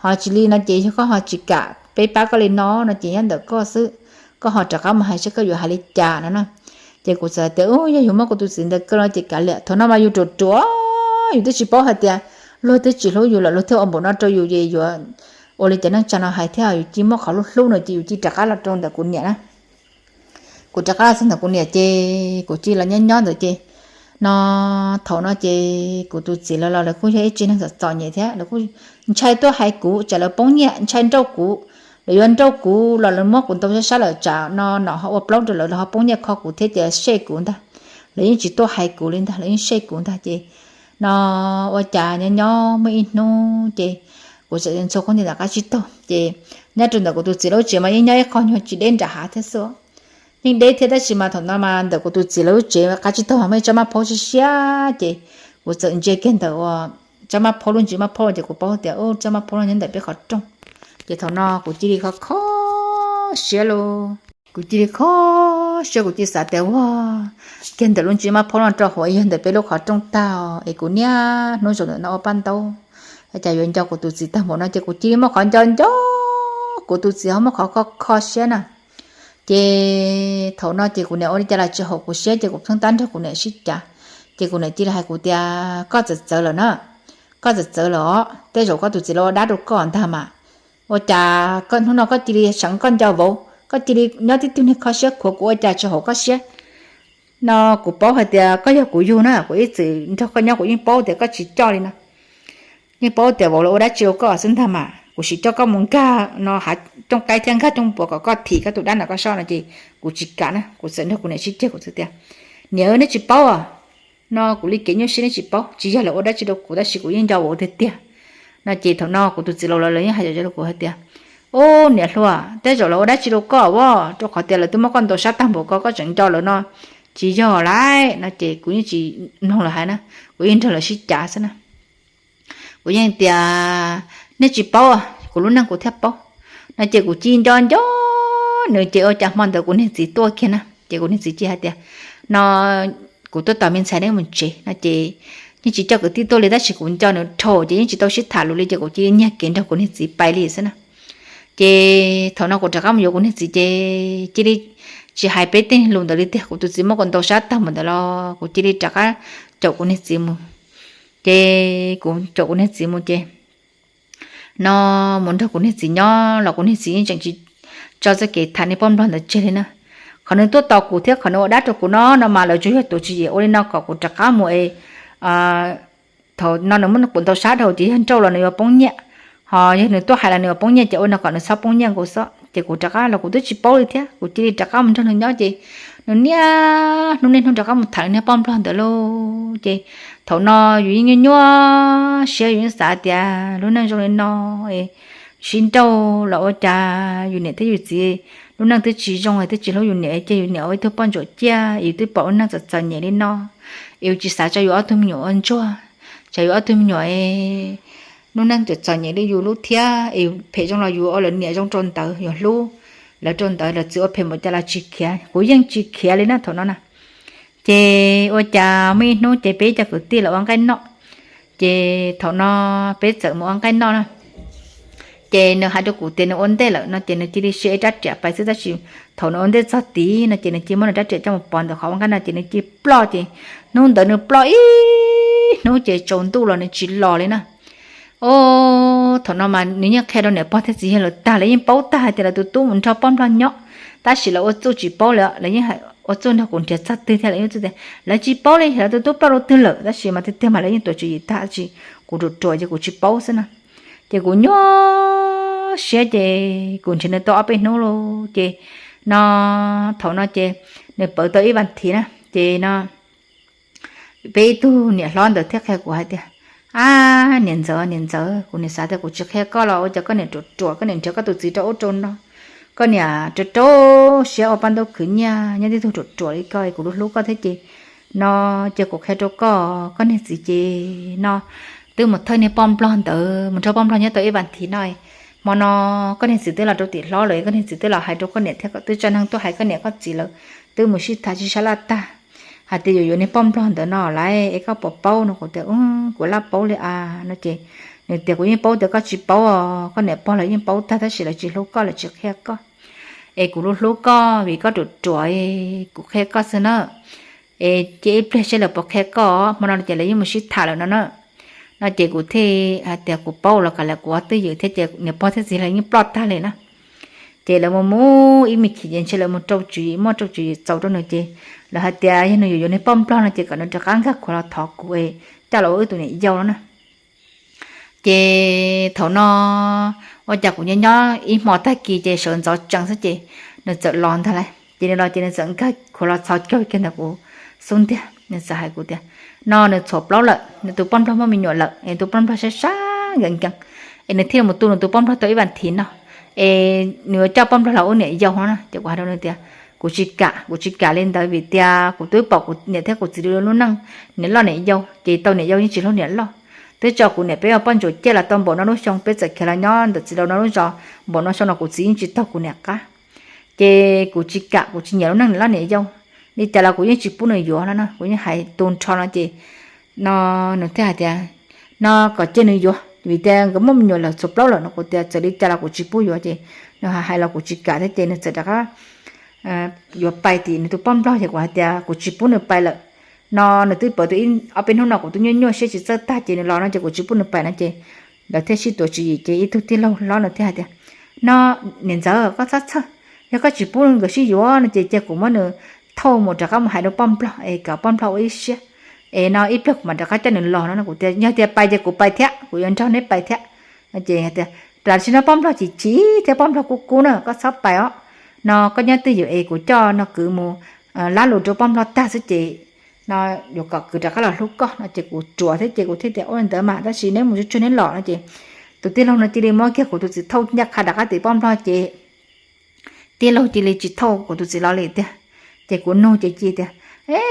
Ho tsis li no ces yog koj ho tsis kam peb pab koj li no no ces nyob ntawm koj xwb, koj ho rov qab mus hais seb koj yuav hais li cas no na. Ces kuv txawm tias, Ub, yog yus muab kuv tus txiv ntes kaw no ces kav liam. Thaum no mas yus ruam ruam, yus twb tsis paub hais tias luag twb tsis hlub yus lawm, luag thiaj ua npaum no rau yus ces yuav ua li cov neej tsa no hais thiab. Yus cia muab qhov hlub hlub no ces yus cia rov qab los rau ntawm kuv niam na. Kuv rov qab los txog ntawm kuv niam ces kuv cia los nyob nyob ntawd ces no, thaum no ces kuv tus txiv lawv los lawv kuj yog ib tsev neeg txom txom nyem thiab, lawv kuj ntshai tuaj hais kuv tsam lawv poob nyiaj, ntshai nrauj kuv, lawv yuav nrauj kuv los lawv muab kuv ntaus sab sab lawm tsam no nom ho ua plaub rau lawv, lawv ho poob nyiaj kho kuv thiab ces sej kuv ntag. Lawv yeej tsis tuaj hais kuv li ntag, lawv yeej sej kuv ntag ces no ua cas nyob nyob muaj ib hnub ces kuv txawm ntxhua khaub ncaws ntawm qab tsib taug ces nyob rau ntawm kuv tus txiv lub tsev mas yeej nyob ib qho nyuag tsis deb nram hav thiab xwb. Yeej deb thiab tab sis mas thaum no mas ntawm kuv tus txiv lub tsev qab tsib taug mas muaj ib tsob maj phaub siab siab ces kuv txawm ntsia kiag ntawm uas tsob maj phaub, lub ntsis maj phaub ces kuv paub tias ub, tsob maj phaub no nyob ntawm peb qhov rooj. Ces thaum no kuv cia li kho kho siab lauj. Kuv cia li kho siab, kuv cia li xav tias ua kiag ntawm lub ntsis maj phaub no rau hauv yog ntawm peb lub qhov rooj tag es kuv niaj hnub zaum ntawm no ua paj ntaub, cas yuav nco kuv tus txiv tag npaum no ces kuv cia li muab qhov nco nco kuv tus txiv ho muab qhov kho kho siab na. Ces thaum no ces kuv niam ua li cas los tsis haum kuv siab ces kuv pheej tab nrog kuv niam sib cav. Ces kuv niam cia li hais kuv tias koj txawm txawv lawm na, koj txawm txawv lawm os, tej zaum koj tus txiv los ua dab rau koj ntag mas. Ua cas koj hnub no koj cia li seev koj nco vauv, koj cia li nyob tib tug niag kho siab khuav kuv ua cas tsis haum koj siab. No kuv paub hais tias koj yog kuv yug na, kuv ib txwm nrog koj nyob kuv yeej paub tias koj tsis coj li no. Yeej paub tias vauv los ua dab tsi rau koj xwb ntag mas, kuv sim coj koj mus nkag no hav cooj qaib thiab nkag cooj puas kom koj thim koj tus dab ntawm koj soj no ces kuv tsis kam na, kuv txawm nrog kuv niam sib ceg kuv txawm tias, niam, neb tsis paub no, kuv li kev nyuaj siab neb tsis paub, tsis yog lawv ua dab tsi rau kuv tab sis kuv yeej nco vauv tiag tiag. No ces thaum no kuv tus txiv laus lawv yeej hais rau kuv hais tias, ub, niam hluas, tej zaum lawv ua dab tsi rau koj as, rau qhov tias lawv twb muab koj ntaus sab tag npaum ko koj tseem nco lawv no, tsis yog lauj. No ces kuv yeej tsis mloog lawv hais na, kuv yeej nrog lawv sib cav xwb na. Kuv yeej tias, nej tsis paub, kuv lub neej kuv thiaj paub. No ces kuv cia nco nco nws ces ua cas hmo ntawd kuv niag txiv tuaj kiag na, ces kuv niag txiv cia hais tias, no, kuv tuaj tos me ntxhais neb mus tsev no ces yeej tsis coj kwv tij tuaj li tab sis kuv nco nws dhau ces yeej tsis tau sib tham lus li ces kuv cia li nyiag kev nrog kuv niag txiv pais li xwb na. Ces thaum no kuv rov qab mus yuav kuv niag txiv ces cia li tsis hais peb tej lus ntawd li tiag, kuv tus txiv muab kuv ntaus sab tag mus ntawd los kuv cia li rov qab caum kuv niag txiv mus. Ces kuv caum kuv niag txiv mus ces no mus nrog kuv niag txiv nyob los kuv niag txiv yeej tseem tsis tso txoj kev tham niag poj nplog ntawd tseg li na. Qhov nws tuaj tos kuv thiab qhov nws ua dab rau kuv no no mas lawv tsuas yog tuav tswv yim ua li no kom kuv rov qab mus es thaum no nws muab kuv ntaus sab dhau ces yog nrauj los nws yuav poob nyiaj, ho yog nws tuaj hais los nws yuav poob nyiaj ces ua no kom nws txhob poob nyiaj nkaus xwb. Ces kuv rov qab los kuv twb tsis paub li thiab, kuv cia li rov qab mus nrog nws nyob ces nws niaj hnub niaj hnub rov qab mus tham niag poj nplog ntawd lauj. Ces thaum no yus yeej nyuaj nyuaj siab, yus yeej xav tias lub neej zoo li no es sib nrauj los ua cas yus niam thiab yus txiv lub neej twb tsis zoo es twb tsis hlub yus niam, ces yus niam ua ib tug poj ntsuam ciaj es yus twb pom lub neej txom txom nyem li no, es yus tsis xav tso yus ob tug me nyuam ua ntsuag, tsam yus ob tug me nyuam es lub neej txom txom nyem li yus lub thiab es phem zoo los yus ua lawv niam zoo rau ntawd, yus hlub lawv rau ntawd, lawv txiv ua phem npaum cas los tsis khiav, kuv yeej tsis khiav li na thaum no na. Ces ua cas muaj ib hnub ces peb cov kwv tij los ua nqaij noj, ces thaum no peb txawm mus ua nqaij noj na. Ces nws hais rau kuv tias nws ua ntej lawm no ces nws cia li siv ib rab riam pais xwb tab sis thaum nws ua ntej txog tid no ces nws cia li muab nws rab riam coj mus pov ntawm qhov ua nqaij no ces nws cia li ploj ces hnub ntawd nws ploj ib hnub ces tsaus ntuj los nws tsis los li na. Os, thaum no mas nws yeej qhia rau niam pog thiab txiv yawg lawv tag, lawv yeej paub tag hais tias lawv tus tub mus nrog poj nplog nyob, tab sis lawv ua txuj tsis paub li, lawv yeej ua txuj nrog kuv nrhiav txog twg thiab lawv yeej ua txuj tias lawv tsis paub li, lawv tus tub ploj rau twg lawm, tab sis mas tiag tiag mas lawv yeej tuav tswv yim tag, tab sis kuv ruam ruam ces kuv tsis paub xwb na. Ces kuv nyuaj siab ces kuv nrhiav nws tau ob peb hnub lauj ces no, thaum no ces nws pawv tau ib vas thiv na ces no peb ib tug niam hlob ntawd thiaj qhia kuv hais tias, ab, niam ntxawm, niam ntxawm, kuv niam xav tias kuv tsis qhia koj los ua cas koj niam ruam ruam, koj niam nrhiav koj tus txiv rau ub rau no, koj niam rau rau siab ua paj ntaub khwv nyiaj nyob tib tug ruam ruam li koj, kuv hlub hlub koj thiab ces no ces kuv qhia rau koj, koj niag txiv ces no twb mus thawj niag poj nplog ntawd, mus nrog poj nplog nyob tau ib vas thiv no, Hmo no koj niag txiv twb los rau tim hlob lawm, koj niag txiv twb los hais rau koj niam thiab, twb tsa neeg tuaj hais koj niam koj txiv lawm, twb mus sib tham sib sab laj tag hais tias yuav yuav niag poj nplog ntawd no lawm, es koj puas paub no? Kuv tias, Kuv laj paub li as no ces nws tias, Kuv yeej paub tias koj tsis paub os, koj niam pog lawv yeej paub tag tab sis lawv tsis hlub koj, lawv tsis qhia koj. Es kuv hlub hlub koj vim koj ruam ruam, kuv qhia koj xwb na. Es cia ib pliag seb lawv puas qhia koj, hmo no ces lawv yeej mus sib tham lawm no na. No ces kuv thiaj hais tias, Kuv paub los kav liam, kuv ob twj ywm thiab ces niam pog thiab txiv lawv yeej ploj tag li na. Ces lawv mus mus ib me chim ces ntshe lawv mus rau tswv yim, muaj rau tswv yim txaus rau nws ces lawv hais tias yog nws yuav yuav niag poj nplog no ces kom nws rov qab nkag khuav los thov kuv es coj los ua wb tus niam yau no na. Ces thaum no ua cas kuv nyob nyob ib hmo tag kis ces sawv ntxov tsees xwb ces nws txawm los ntag lauj. Ces nws los ces nws txawm nkag khuav los txhos caug kiag ntawm kuv xub ntiag, nws txawm hais kuv tias, No nws txhuam plaub lawm, nws tus poj nplog muaj me nyuam lawm, es tus poj nplog sab sab nkees nkees, es nws thiaj mus tu nws tus poj nplog tau ib vas thiv no, es nws yuav coj poj nplog los ua niam yau no na. Ces kuv hais rau nws tias, Kuv tsis kam, kuv tsis kam li ntawd vim tias kuv twb pom kuv niam thiab kuv txiv lub neej niam loj niam yau, ces tau niam yau yeej tsis hlub niam loj. Twb tso kuv niam peb ua poj ntsuam ciaj los tau npaum no lub xyoo, peb txawm khiav los nyob ntawm txiv laus no lub zos npaum no xyoo los kuv txiv yeej tsis taug kuv niam qab. Ces kuv tsis kam, kuv tsis nyiam lub neej niam loj niam yau, li cas los kuv yeej tsis pub nws yuav no na. Kuv yeej hais tu nrho no ces no nws thiaj hais tias, No kom cia nws yuav vim tias nkawd muaj me nyuam lawm, txhuam plaub lawm no. Kuv tias, Txawm li cas los kuv tsis pub yuav. Ces nws hais los kuv tsis kam thiab ces nws txawm rov qab yuav pais tim nws tus poj nplog ces kuv hais tias kuv tsis pub nws pais lawm. No nws twb pawv tau ob peb hnub no kuv twb nyuaj nyuaj siab tsis txawj tag ces nws los no ces kuv tsis pub nws pais no ces lawv thiaj sib tuav tswv yim ces ib tug tij laug hlob nws thiaj hais tias, No niam ntxawm, koj txhob txhawj, yog koj tsis pub nkawd sib yuav no ces cia kuv muab nws thauj mus rov qab mus hais rau poj nplog es kom poj nplog ua ib siab, es no ib pliag kuv mam rov qab coj nws los no. Kuv tias, Yog tias pais ces kuv pais thiab, kuv yuav nrog neb pais thiab. Ces tias, Tam sim no poj nplog chim chim thiab poj nplog kub kub na, koj txhob pais os. No koj nyob twj ywm es kuv coj no kwv mus lab lus rau poj nplog tag xwb ces no yuav kom kwv rov qab los hlub koj no. Ces kuv ruam thiab ces kuv thiaj tias, Ua li ntawd mas, tab sis neb mus tsuag tsuag neb los no. Ces tus tij laug no cia li muab kiag kuv tus txiv thauj ncaj qha rov qab tim poj nplog ces tij laug cia li tsis thauj kuv tus txiv los li tiag. Ces kuv nug ces cia tias, E,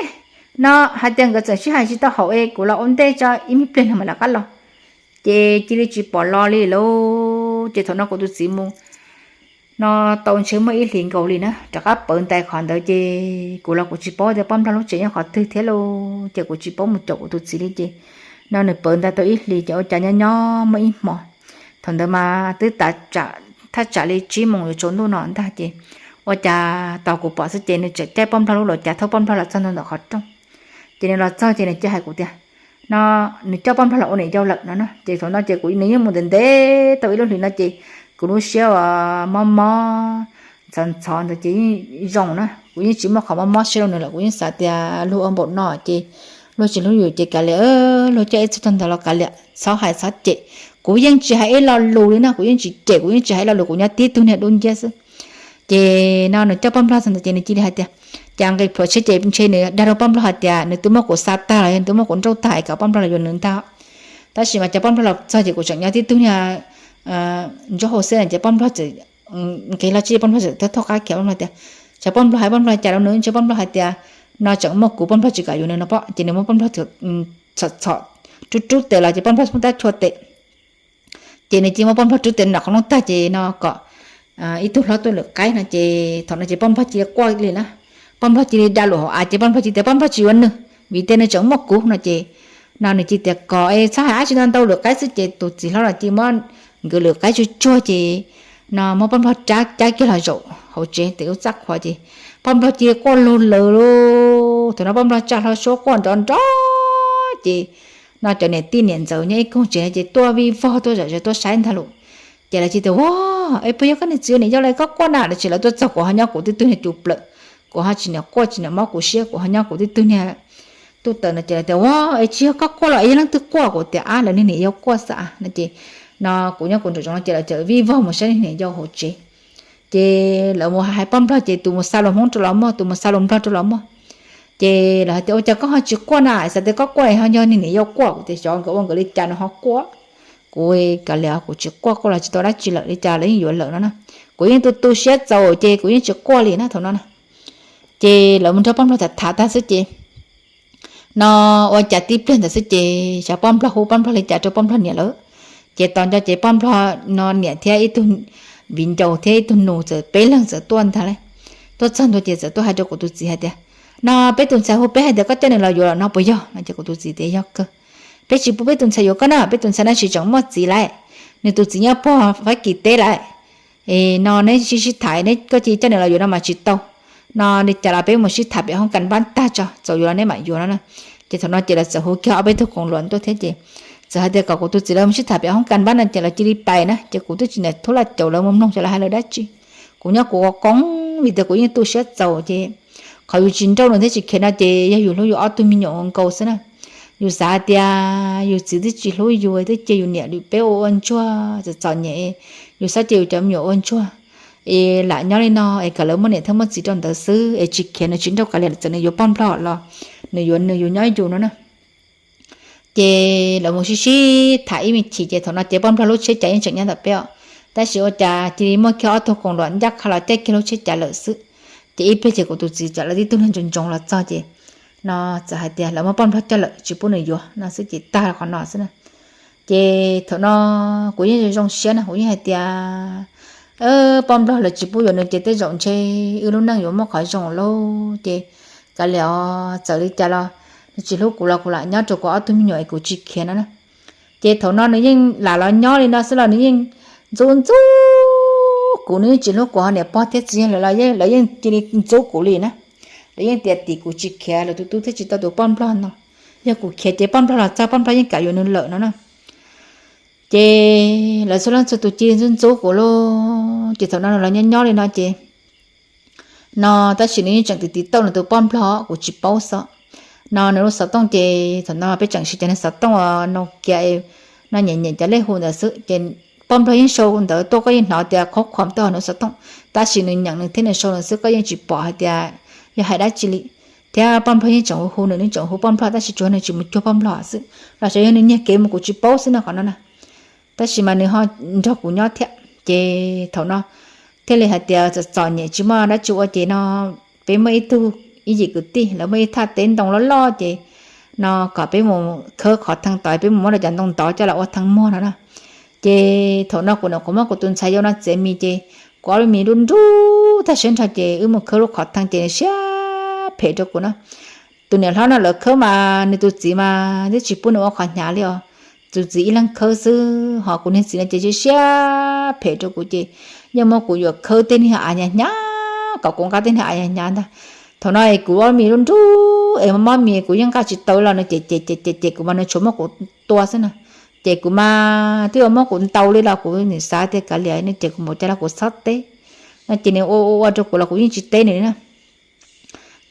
no hais tias nkawd txawm sib hais tsis tau haum es kuv los ua ntej tso, ib me pliag no mam rov qab los. Ces cia li tsis pom los li lauj. Ces thaum no kuv tus txiv mus no tau ntshe muaj ib hlis nkaus li na, rov qab pawv ntais qhov ntawd ces kuv los kuv tsis paub tias poj nplog lub tsev nyob qhov twg thiab lauj, ces kuv tsis paub mus caum kuv tus txiv li. Ces no nws pawv ntais tau ib hlis ces ua cas nyob nyob muaj ib hmo, thaum ntawd mas twb tav thaj tsam li tsib moos yuav tsaus ntuj no ntag ces ua cas tos kuv pom xwb ces nws tseem caij poj nplog lub los cav thauj poj nplog los txog ntawm qhov rooj. Ces nws los txog ces nws cia hais kuv tias, No nws coj poj nplog los ua niam yau lawm no na. Ces thaum no ces kuv nws yeej mus ntev ntev tau ib lub hlis no ces kuv lub siab uas mob mob ntxhov ntxhov ntawd ces yeej zoo na, kuv yeej tsis muaj qhov mob mob siab rau nws lawm. Kuv yeej xav tias luag ua npaum no ces luag tsis hlub yus ces kav liam, luag coj ib txog tag ntawd los kav liam, txhob hais txhob cem. Kuv yeej tsis hais ib lo lus li na, kuv yeej tsis cem, kuv yeej tsis hais ib lo lus, kuv nyob tib tug niag dub nciab xwb. Ces no nws coj poj nplog txog ntawd ces nws cia li hais tias, Cas nqis plhuav tsheb ces ntshe nws dag rau poj nplog hais tias nws twb muab kuv xa tag los yog nws twb muab kuv nrauj tag es kom poj nplog los yuav nws ntag. Tab sis mas cov poj nplog los txog ces kuv tseem nyob tib tug niag ntsoj hau xwb no ces poj nplog txawm nqis los tsis, poj nplog txawm thauj qab khiav, poj nplog tias, Tsam poj nplog hais poj nplog cas rau nws, ntshe poj nplog hais tias no tseem muaj kuv, poj nplog tsis kam yuav nws no pob. Ces nws muab poj nplog txhom txhom rub rub tes los ces poj nplog poob tab chua tes. Ces nws cia muab poj nplog rub tes nram qhov rooj tag ces no kom ib tug hlob tuaj lwm qaib no ces thaum no ces poj nplog cia li quaj li na. Poj nplog cia li da lus hauv av ces poj nplog cia tias poj nplog tsis yuav nws vim tias nws tseem muaj kuv no ces no nws cia tias kom es txhob hais dab tsi ntau ntau, lwm qaib xwb. Ces tus txiv hlob los cia muab nkawd lwm qaib tsuag tsuag ces no muab poj nplog rab cab kiag los zaum hauv tsev tes lub txaj qhua ces poj nplog cia li quaj lug lawm lauj. Thaum no poj nplog tsa hlo suab quaj nrov nrov ces no cov niam tij niam ntxawm nyob ib koog tsev no ces tuaj vij vog tuaj zom zaws tuaj saib ntag lauj. Ces lawv cia tias, Ua, es puas yog koj niag txiv ua niam yau los koj quaj na? Lawv tsis, lawv tuaj txog kuv ho nyob kuv tib tug niag cus plaws, kuv ho tsis niam quaj tsis niam mob kuv siab, kuv ho nyob kuv tib tug niag tuj taws no ces lawv tias, Ua, es tsis yog koj quaj los es yog leej twg quaj? Kuv tias, Ab, lawv niag niam yau quaj xwb no ces no kuv nyob kuv nraum zoov no ces lawv txawm vij vog mus saib niag niam yau hauv tsev. Ces lawv mus hais poj nplog ces tus mus xa lus Hmoob rau los muaj, tus mus xa lus Nplog rau los muaj. Ces lawv hais tias, Ua cas koj ho tsis quaj na? Xav tias koj quaj ho yog niag niam yau quaj. Kuv tias, Xyov nkawd ua nkawd li cas nws ho quaj. Kuv kav liam, kuv tsis quaj, quaj los tsis tau dab tsi lawm, li cas lawv yeej yuav lawm no na. Kuv yeej tu tu siab txaus ces kuv yeej tsis quaj li na thaum no na. Ces lawv mus nrog poj nplog tham tham tag xwb ces no ua cas tib pliag ntawd xwb ces xyov poj nplog hu poj nplog li cas rau poj nplog niam lawm. Ces tos nco ces poj nplog no niam thiab ib tug viv ncaus thiab ib tug nus txawm peb leeg txawm tuaj ntag lauj. Tuaj txog ntua ces txawm tuaj hais rau kuv tus txiv hais tias, no peb tus ntxhais hu peb hais tias koj coj nws los yuav lawm no puas yog no? Ces kuv tus txiv tias yog kawg, peb tsis pub peb tus ntxhais yuav koj na, peb tus ntxhais no tsis tseem muaj txiv lawm, nws tus txiv nyob pog Fab Kis teb lawm. No neb sib sib tham, neb koj cia li coj nws los yuav no mas tsis tau. No li cas los peb mus sib tham pem hoob kas npab tag tso, txaus yuav los neb mam yuav no na. Ces thaum no ces lawv txawm hu kiag ob peb tug koom luam tuaj thiab ces txawm hais tias kom kuv tus txiv lawv mus sib tham pem hoob kas npab no ces lawv cia li pais na. Ces kuv twb tsis niam thub laj caum lawv mus mloog ces lawv hais lawv dab tsi. Kuv nyob kuv ua qoob vim tias kuv yeej tu siab txaus ces qhov yus tsis nrauj nws thiab tsis khiav no ces yog yus hlub yus ob tug me nyuam ua nkaus xwb na. Yus xav hais tias yus txiv twb tsis hlub yus, twb cia yus niam lwm peb ua ua ntsuag txom txom nyem, yus xav cia yus cov me nyuam ua ntsuag es lam nyob li no es kom lawv muaj niam thiab muaj txiv rau ntawd xwb es tsis khiav, nws tsis nrauj kav liam, txawm nws yuav poj nplog los nws yuav nws, yus nyob yus no na. Ces lawv mus sib sib tham ib me chim ces thaum no ces poj nplog lub tsheb cav yeej tseem nyob ntawm peb os, tab sis ua cas cia li muaj kiag ob tug koom luam ncaj qha los caij kiag lub tsheb cav lawm xwb. Ces ib pliag ces kuv tus txiv cov lawv tib tug niag ntsoov ntsoov los txog ces no txawm hais tias lawv muab poj nplog coj lawm tsis pub nws yuav no xwb ces tag qhov no xwb na. Ces thaum no kuv yeej zoo siab na, kuv yeej hais tias poj nplog lawv tsis pub yuav nws ces tej zaum ntshe wb lub neej yuav muaj qhov zoo lauj. Ces kav liam os, txawm li cas los nws tsis hlub kuv los kuv lam nyob rau kuv ob tug me nyuam es kuv tsis khiav no na. Ces thaum no nws yeej lam los nyob li no xwb los nws yeej ntxub ntxub kuv, nws yeej tsis hlub kuv, ho niam pog thiab txiv yawg lawv los lawv yeej cia li ntxub kuv li na. Lawv yeej tias tim kuv tsis khiav, lawv tus tub thiaj tsis tau tus poj nplog no. Yog kuv khiav ces poj nplog los txog poj nplog yeej kam yuav nws lawm no na. Ces lawv txhua leej txhua tus cia li ntxub ntxub kuv lauj. Ces thaum no nws los nyob nyob li no ces no tab sis nws yeej tseem tiv tiv tauj nws tus poj nplog kuv tsis paub xwb. No nws lub xov tooj ces thaum no peb tseem siv cov niag xov tooj no kiag, no nyem nyem cov lej hu ntawd xwb ces poj nplog yeej sau ntawd tuaj, koj yeej hnov tias qhuab qhuam tuaj nws xov tooj, tab sis nws nyeem nws thiab nws sau nws xwb, koj yeej tsis pom hais tias yog hais dab tsi li. Thiab poj nplog yeej tseem hu hu nws, nws tseem hu poj nplog tab sis tsuas nws tsis mus cuag poj nplog xwb, los xyov yog nws nyiag kev mus kuv tsis paub xwb no qhov no na. Tab sis mas nws ho nrog kuv nyob thiab ces thaum no thiaj li hais tias txom txom nyem tsis muaj dab tsi ua ces no peb muaj ib tug ib yim kwv tij lawv muaj ib thaj teb ntoo loj loj ces no kom peb mus khawb qhov thee tod, peb mus muab rau cov ntoo ntov coj los ua thee muag no na. Ces thaum no kuv niam qhuav muab kuv tus ntxhais yau no txiav mis ces kuv ob lub mis nruj nruj tag siab nrho ces wb mus khawb lub qhov thee ces nws siab phem rau kuv na. Tus niam hlob no lawv khawb mas nws tus txiv mas twb tsis pub nws ua qhov hnyav li os. Tus txiv ib leeg khawb xwb, ho kuv niag txiv no ces siab siab phem rau kuv ces yeej muab kuv yuam khawb tej niag av hnyav hnyav kom kuv nqa tej niag av hnyav hnyav ntag. Thaum no es kuv ob mis nruj nruj es mob mis kuv yeej nqa tsis tau los nws ces ces ces ces ces kuv mas nws tsuas muab kuv tua xwb na. Ces kuv mas twb yuav muab kuv ntaus li los kuv nim xav tias kav liam, nws ces kuv mus cas los kuv txhob teb no ces nws ua ua ua rau kuv los kuv yeej tsis teb nws li na.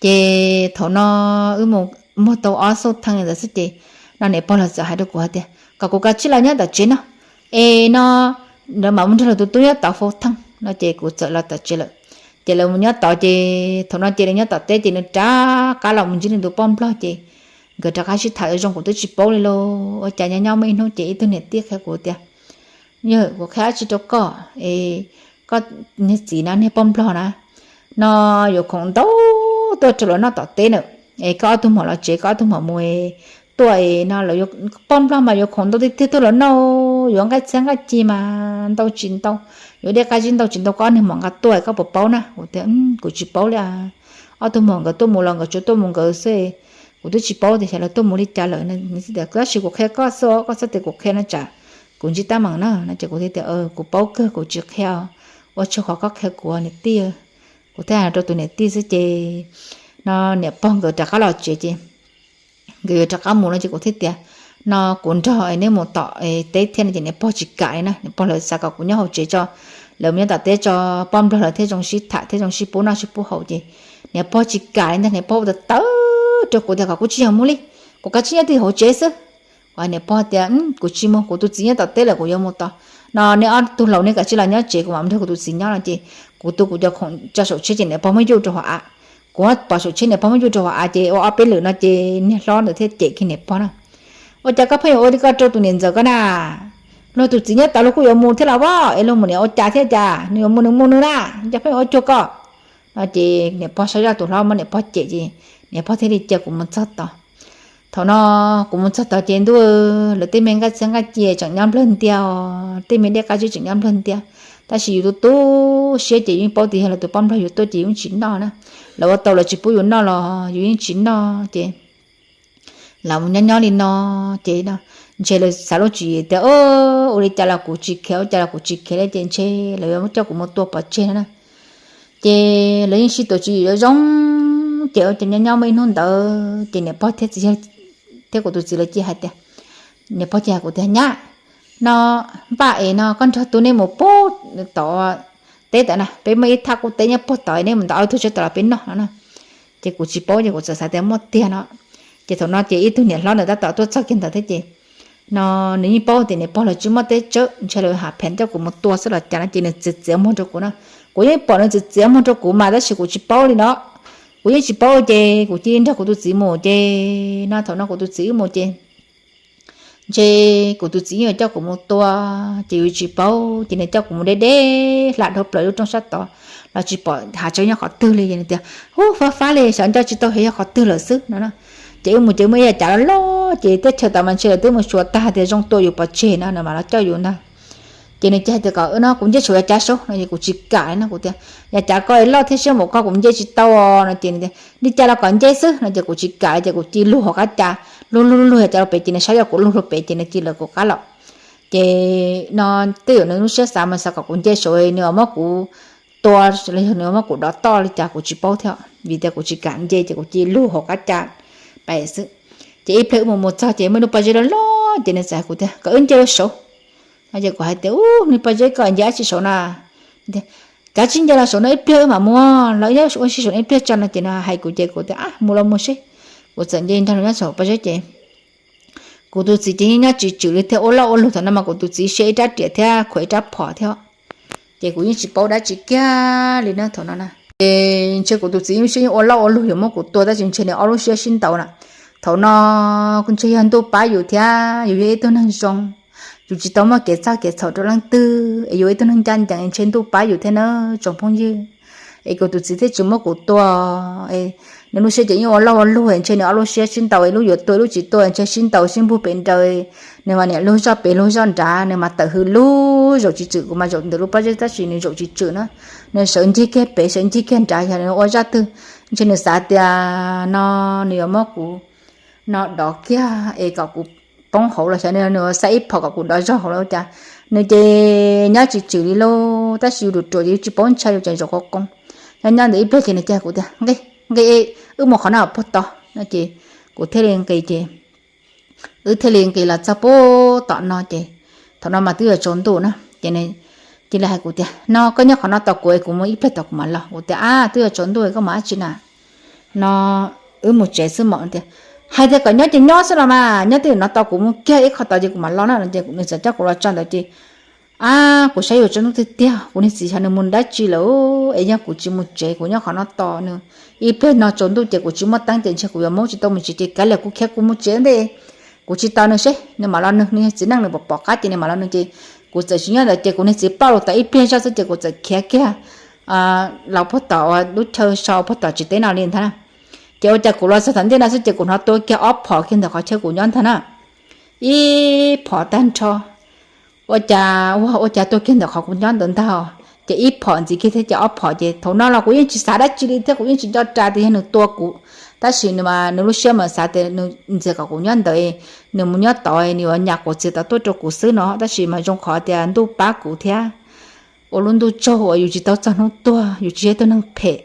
Ces thaum no wb mus muag tau ob xuj thee ntawd xwb ces no niam pog los txawm hais rau kuv hais tias kom kuv kav tsij los nyob tom tsev no es no lawv mam mus nrog lawv tus tub nyob tod faus thee no ces kuv txawm los tom tsev lawm. Ces lawv mus nyob tod ces thaum no ces nws nyob tom teb ces nws rov qab los mus ntsib nws tus poj nplog ces nkawd rov qab sib tham zoo kuv twb tsis paub li lauj. Ua cas nyob nyob muaj ib hnub ces ib tug niam tij qhia kuv tias yog kuv qhia dab tsi rau koj es koj niag txiv na niag poj nplog na no yuav khoom ntau tuaj rau lawv noj tom teb na, es koj ob tug muam los tsev, koj ob tug muam mus tuaj es no lawv poj nplog mas yuav khoom ntau tiag tiag tuaj lawv noj, yuav nqaij txhiab nqaij ci mas ntau tsis ntau, yuav dej qab zib ntau tsis ntau, koj ob niag muam nqa tuaj koj puas paub na? Kuv tias kuv tsis paub li. Ob tug muam nkawd tuaj mus los nkawd tsuas tuaj mus nkawd xwb, kuv twb tsis paub tias xyov lawv tuaj mus li cas lawm. Tab sis kuv qhia koj xwb, koj txhob tias kuv qhia no tsam kuv ntsib tab meem na no ces kuv thiaj tias kuv paub kawg kuv tsis qhia, ua tsaug qhov koj qhia kuv niam tij. Kuv thiaj hais rau tus niam tij xwb ces no niam pog nkawd rov qab los tsev ces nkawd yuav rov qab mus no ces kuv thiaj tias no kuv nrog neb mus tom teb thiab no ces niam pog tsis kam li na. Niam pog lawv xav kom kuv nyob hauv tsev tso, lawv mus nyob tom teb tso, poj nplog lawv thiaj zoo sib tham thiab zoo sib pub noj sib pub haus ces niam pog tsis kam li ntag. Niam pog ua tawv tawv rau kuv tias kom kuv tsis yog mus li, kuv kav tsij nyob twj ywm hauv tsev xwb. Niam pog tias kuv tsis mus, kuv tus txiv nyob tom teb lawm kuv yuav mus tod. No neb ob tug laus neb kav tsij los nyob tsev, kuv mam nrog kuv tus txiv nyob no ces kuv tu kuv cov khoom tso saum tsheb ces niam pog muab yuj rau hauv av. Kuv pom saum tsheb niam pog muab yuj rau hauv av ces ua ob peb lwm no ces niag hlob ntawd thiaj cem kiag niam pog na. Ua cas koj pheej yuav ua li ko rau tus niam ntxawm koj na? Luag tus txiv nyob tod luag kuj yuav mus thiab los as, es luag mus niam ua cas thiab cas, nws yuav mus nws mus nws na, cas pheej yuav ua cuag koj no ces niam pog saib zaj tus hlob muab niam pog cem ces niam pog thiaj li cia kuv mus txog tod. Thaum no kuv mus txog tod ces ntuj, lawv tej me nqaij txiab nqaij ci tseem nyob nplawg ntiag os, tej me dej qab zib tseem nyob nplawg ntiag. Tab sis yus tu tu siab ces yus yeej paub tias yog lawv tus poj nplog yuav tuaj ces yus yeej tsis noj na. Lawv ua tau lawv tsis pub yus noj los yus yeej tsis noj ces lawv mus nyob nyob li no ces ntshe lawv xav lub tswv yim tias ua li cas los kuv tsis khiav, ua cas los kuv tsis khiav li ces ntshe lawv yuav coj kuv mus tua pov tseg no na. Ces lawv yeej sib tuav tswv yim zoo zoo, ces ua cas nyob nyob muaj ib hnub ntawd ces niam pog thiab txiv yawg thiab kuv tus txiv lawv cia hais tias, niam pog cia hais kuv tias, nyab, no npaj es no koj nrog tub neb mus puag tom teb tod na, peb muaj ib thaj qub teb nyob puag tod, neb mus ntov ob tug tsawb tod los peb noj no na. Ces kuv tsis paub ces kuv txawm xav tias muaj tiag no. Ces thaum no ces ib tug niam hlob ntawd tab tom tuaj txog kiag ntawd thiab ces no nws yeej paub tias niam pog lawv tsis muaj teb tsawb, ntshe lawv hais pheem coj kuv mus tua xwb los cas no ces nws txiav txiav muag rau kuv na. Kuv yeej pom nws txiav txiav muag rau kuv mas tab sis kuv tsis paub li no. Kuv yeej tsis paub ces kuv cia li nrog kuv tus txiv mus ces no thaum no kuv tus txiv wb mus ces ntshe kuv tus txiv yeej yuav coj kuv mus tua ces yus tsis paub ces nws coj kuv mus deb deb hla dhau plaws lub roob sab tod los tsis pom hav tsawb nyob qhov twg li es nws tias, ub, fab fab li, xyov nco tsis tau xyov yog qhov twg lawm xwb no na. Ces wb mus ces muaj ib yav cav loj loj ces teb chaws tod mas ntshe lawv twb mus xyuas tag tias zoo tua yus pov tseg no nws mam los coj yus ntag. Ces nws cia hais tias kom no kuv nce saum yav cav saud no ces kuv tsis kam no kuv tias, yav cav ko loj thiab siab npaum ko kuv nce tsis tau no ces nws tias li cas los kom nce xwb no ces kuv tsis kam ces kuv cia li lug hauv qab cav, lug lug lug yav cav rau pem ces nws saib yog kuv lug rau pem ces nws cia li lawv kuv qab los. Ces no twb yog nws lub siab xav mas xav kom kuv nce saud nws muab kuv tua los yog nws muab kuv dov toj li cas kuv tsis paub thiab vim tias kuv tsis kam nce ces kuv cia li lug hauv qab cav pem xwb. Ces ib pliag wb mus mus txog ces muaj ib lub pob zeb loj loj ces nws txawm hais kuv tias kom wb nce rau saud no ces kuv hais tias, ub, nws pob zeb ko nce dab tsi saud na? Kav tsij nce los saud no ib pliag wb mam mus los ua si saud no ib pliag tso no ces nws hais kuv ces kuv tias, ab, mus los mus seb. Kuv txawm nce nrog nws nyob saum pob zeb ces kuv tus txiv ces yeej nyob tsis tswm li thiab ua loj ua lug thaum no mas kuv tus txiv siab ib rab riam thiab khuam ib rab phom thiab ces kuv yeej tsis paub dab tsi kiag li na thaum no na. Ces ntshe kuv tus txiv lub siab yeej ua loj ua lug yuav muab kuv tua tab sis ntshe nws ob lub siab sib ntaus na. Thaum no ntshe yog ntuj pab yus thiab yus yog ib tug neeg zoo, yus tsis tau muaj kev txaj kev txhaum rau leej twg es yus ib tug neeg ncaj ncees ntshe ntuj pab yus thiab na tsoom phooj ywg. Es kuv tus txiv thiaj tsis muab kuv tua. Nws lub siab ces yeej ua loj ua lug ntshe nws ob lub siab sib ntaus es lub yuav tua lub tsis tua ntshe sib ntaus sib npug pem nraud. Nws mas niam lug zoj pem lug zoj nrad nws mas tawm hws lug zaum tsis tswm kuv mas zaum ntawm lub pob zeb tab sis nws zaum tsis tswm na. Nws sawv ncig kiag pem sawv ncig kiag nrad yog nws ua zaj twg ntshe nws xav tias no nws yuav muab kuv no dov kiag es kom kuv poob hauv los xyov nws xa ib phom kom kuv dov zog hauv los cas. Nws ces nyob tsis tswm li lauj tab sis yus ruam ruam ces yus tsis paub ntshai yus tseem zaum qhov qoo. Nyob nyob ntawd ib pliag ces nws cia kuv tias nqis nqis wb mus qhov no puag tod no ces kuv thiaj li nqis ces wb thiaj li nqis los txog puag tom no ces thaum no mas twb yuav tsaus ntuj na ces cia li hais kuv tias no koj nyob qhov no tos kuv es kuv mus ib pliag tom kuv mam los. Kuv tias ab twb yuav tsaus ntuj koj mus dab tsi na? No wb mus tsev xwb mas tias hais tias kom nyob ces nyob xwb los mas nyob twj ywm no tos kuv mus kiag ib qho tod ces kuv mam los na no ces nws txawm coj kuv los tso ntawd ces ab kuv saib yuav tsaus ntuj tiag tiag kuv niag txiv xyov nws mus dab tsi lawm es yog kuv tsis mus tsev kuv nyob qhov no tos nws ib pliag no tsaus ntuj ces kuv tsis muaj teeb ces ntshe kuv yuav mus tsis tau mus tsev ces kav liam kuv khiav kuv mus tsev ntej kuv tsis tos nws seb nws mam los nws nws txiv neej nws pom pom qab ces nws mam los nws ces kuv txawm tsis nyob ntawd ces kuv niag txiv ploj los tau ib pliag zoj xwb ces kuv txawm khiav kiag los puag tom uas lub chaw so puag tom tsev teb no li ntag na. Ces ua cas kuv los txog tom ntej no xwb ces kuv hnov tua kiag ob phom kiag ntawm qhov chaw kuv nyob ntag na. Ib phom tag nrho. Ua cas ua ua cas tua kiag ntawm qhov kuv nyob ntawd ntag. Ces ib phom ntxiv kiag thiab ces ob phom ces thaum no los kuv yeej tsis xav dab tsi li thiab kuv yeej tsis nco ras tias yog nws tua kuv. Tab sis nws mas nws lub siab mas xav tias nws ntxias kom kuv nyob ntawd, nws mus nyob tod nws yuav nyas quav txiav tod tuaj rau kuv xwb no tab sis mas zoo qhov tias ntuj pab kuv thiab ua lub ntuj tsaug uas yus tsis tau txog hnub tuag yus tsis yog ib tug neeg phem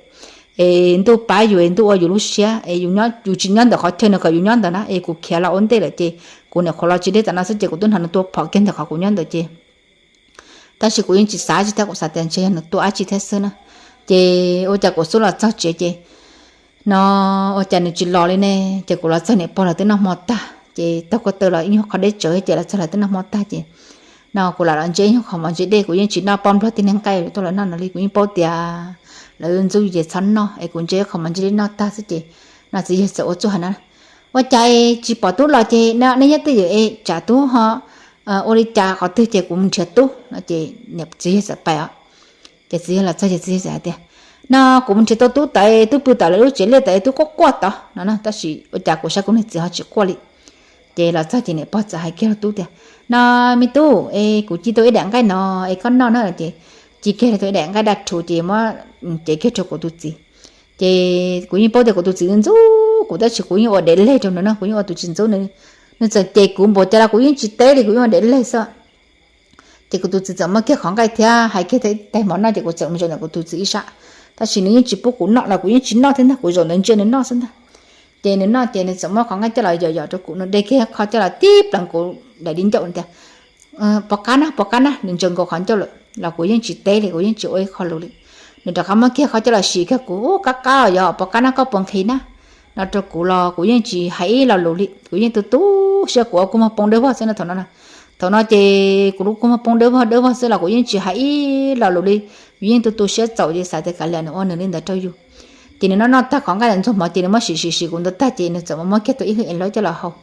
es ntuj pab yus es ntuj ua yus lub siab es yus tsis nyob ntawm qhov chaw nws kom yus nyob ntawd na es kuv khiav los ua ntej lawm ces kuv nyuam qhuav los tsis deb tam no xwb ces kuv twb hnov nws tua phom kiag ntawm qhov kuv nyob ntawd ces tab sis kuv yeej tsis xav tsis thiab kuv xav tias ntshe yog nws tua dab tsi thiab xwb na. Ces ua cas kuv xub los txog tsev ces no ua cas nws tsis los li ne. Ces kuv los txog niam pog lawv twb noj hmo tag ces taug ko taw los ib nyuag qhov deb tsawv ces los txog lawv twb noj hmo tag ces no kuv lam los ntsia ib nyuag qhov mov ntsis dej kuv yeej tsis noj poj nplog tib neeg nqaij tuaj lawv noj no li kuv yeej paub tias lawv ntxub yus ces txhob noj es kuv ntsia ib qhov mov ntsis dej noj tag xwb ces no txiv yawg txawm ua txuj hais na, ua cas tsis pom tub los ces nej nyob twj ywm es tsam tub ho ua li cas qhov twg ces kuv mus nrhiav tub no ces txiv yawg txawm pais os. Ces txiv yawg los txog ces txiv yawg txawm hais tias No kuv mus nrhiav tau tub tod, tub pw tom lawv lub tsev liaj tod, tub quaj quaj tod no. Tab sis ua cas kuv saib kuv niag txiv ho tsis quaj li. Ces los txog ces niam pog txawm hais kiag rau tub tias, no me tub, es kuv ci tau ib daim nqaij no, es koj noj na. Ces ci kiag tau ib daim nqaij daj rhuv ces muab cev kiag rau kuv tus txiv. Ces kuv yeej paub tias kuv tus txiv ntxub kuv tab sis kuv yeej ua dev leg rau nws no, kuv yeej ua tus tsis ntxub nws. Nws txawm cem kuv npaum cas los kuv yeej tsis teb li, kuv yeej ua dev leg xwb. Ces kuv tus txiv txawm muab kiag qhov nqaij thiab hais kiag tau ib tais mov noj ces kuv txawm mus zaum ntawm kuv tus txiv ib sab. Tab sis nws yeej tsis pub kuv noj los kuv yeej tsis noj thiab ntag, kuv zaum ntawd ntsia nws noj xwb ntag. Ces nws noj ces nws txawm muab qhov nqaij coj los yom yom rau kuv, nws de kiag qho coj los tib pleev kuv daim di ncauj tias, pov qab na, pov qab na. Nws ntsaws nkaus qhov ncauj lawm los kuv yeej tsis teb li, kuv yeej tsis ua ib qho lus li. Nws rov qab muab kiag qho coj los sim kiag kuv, ub, qab qab os, yog pov qab na, koj puas nqhis na, no rau kuv los kuv yeej tsis hais ib lo lus li, kuv yeej tu tu siab, kuv ua kua muag poob dawb vog xwb no thaum no. Thaum no ces kuv lub kua muag poob dawb vog dawb vog xwb los kuv yeej tsis hais ib lo lus li, kuv yeej tu tu siab txaus ces xav tias kav liam nws ua nws li ntawd rau yus. Ces nws noj noj tag qhov nqaij ntxuag mov ces nws muab sim sim sim kuv ntawd tag ces nws txawm muab kiag tau ib hwj ev laub coj los haus.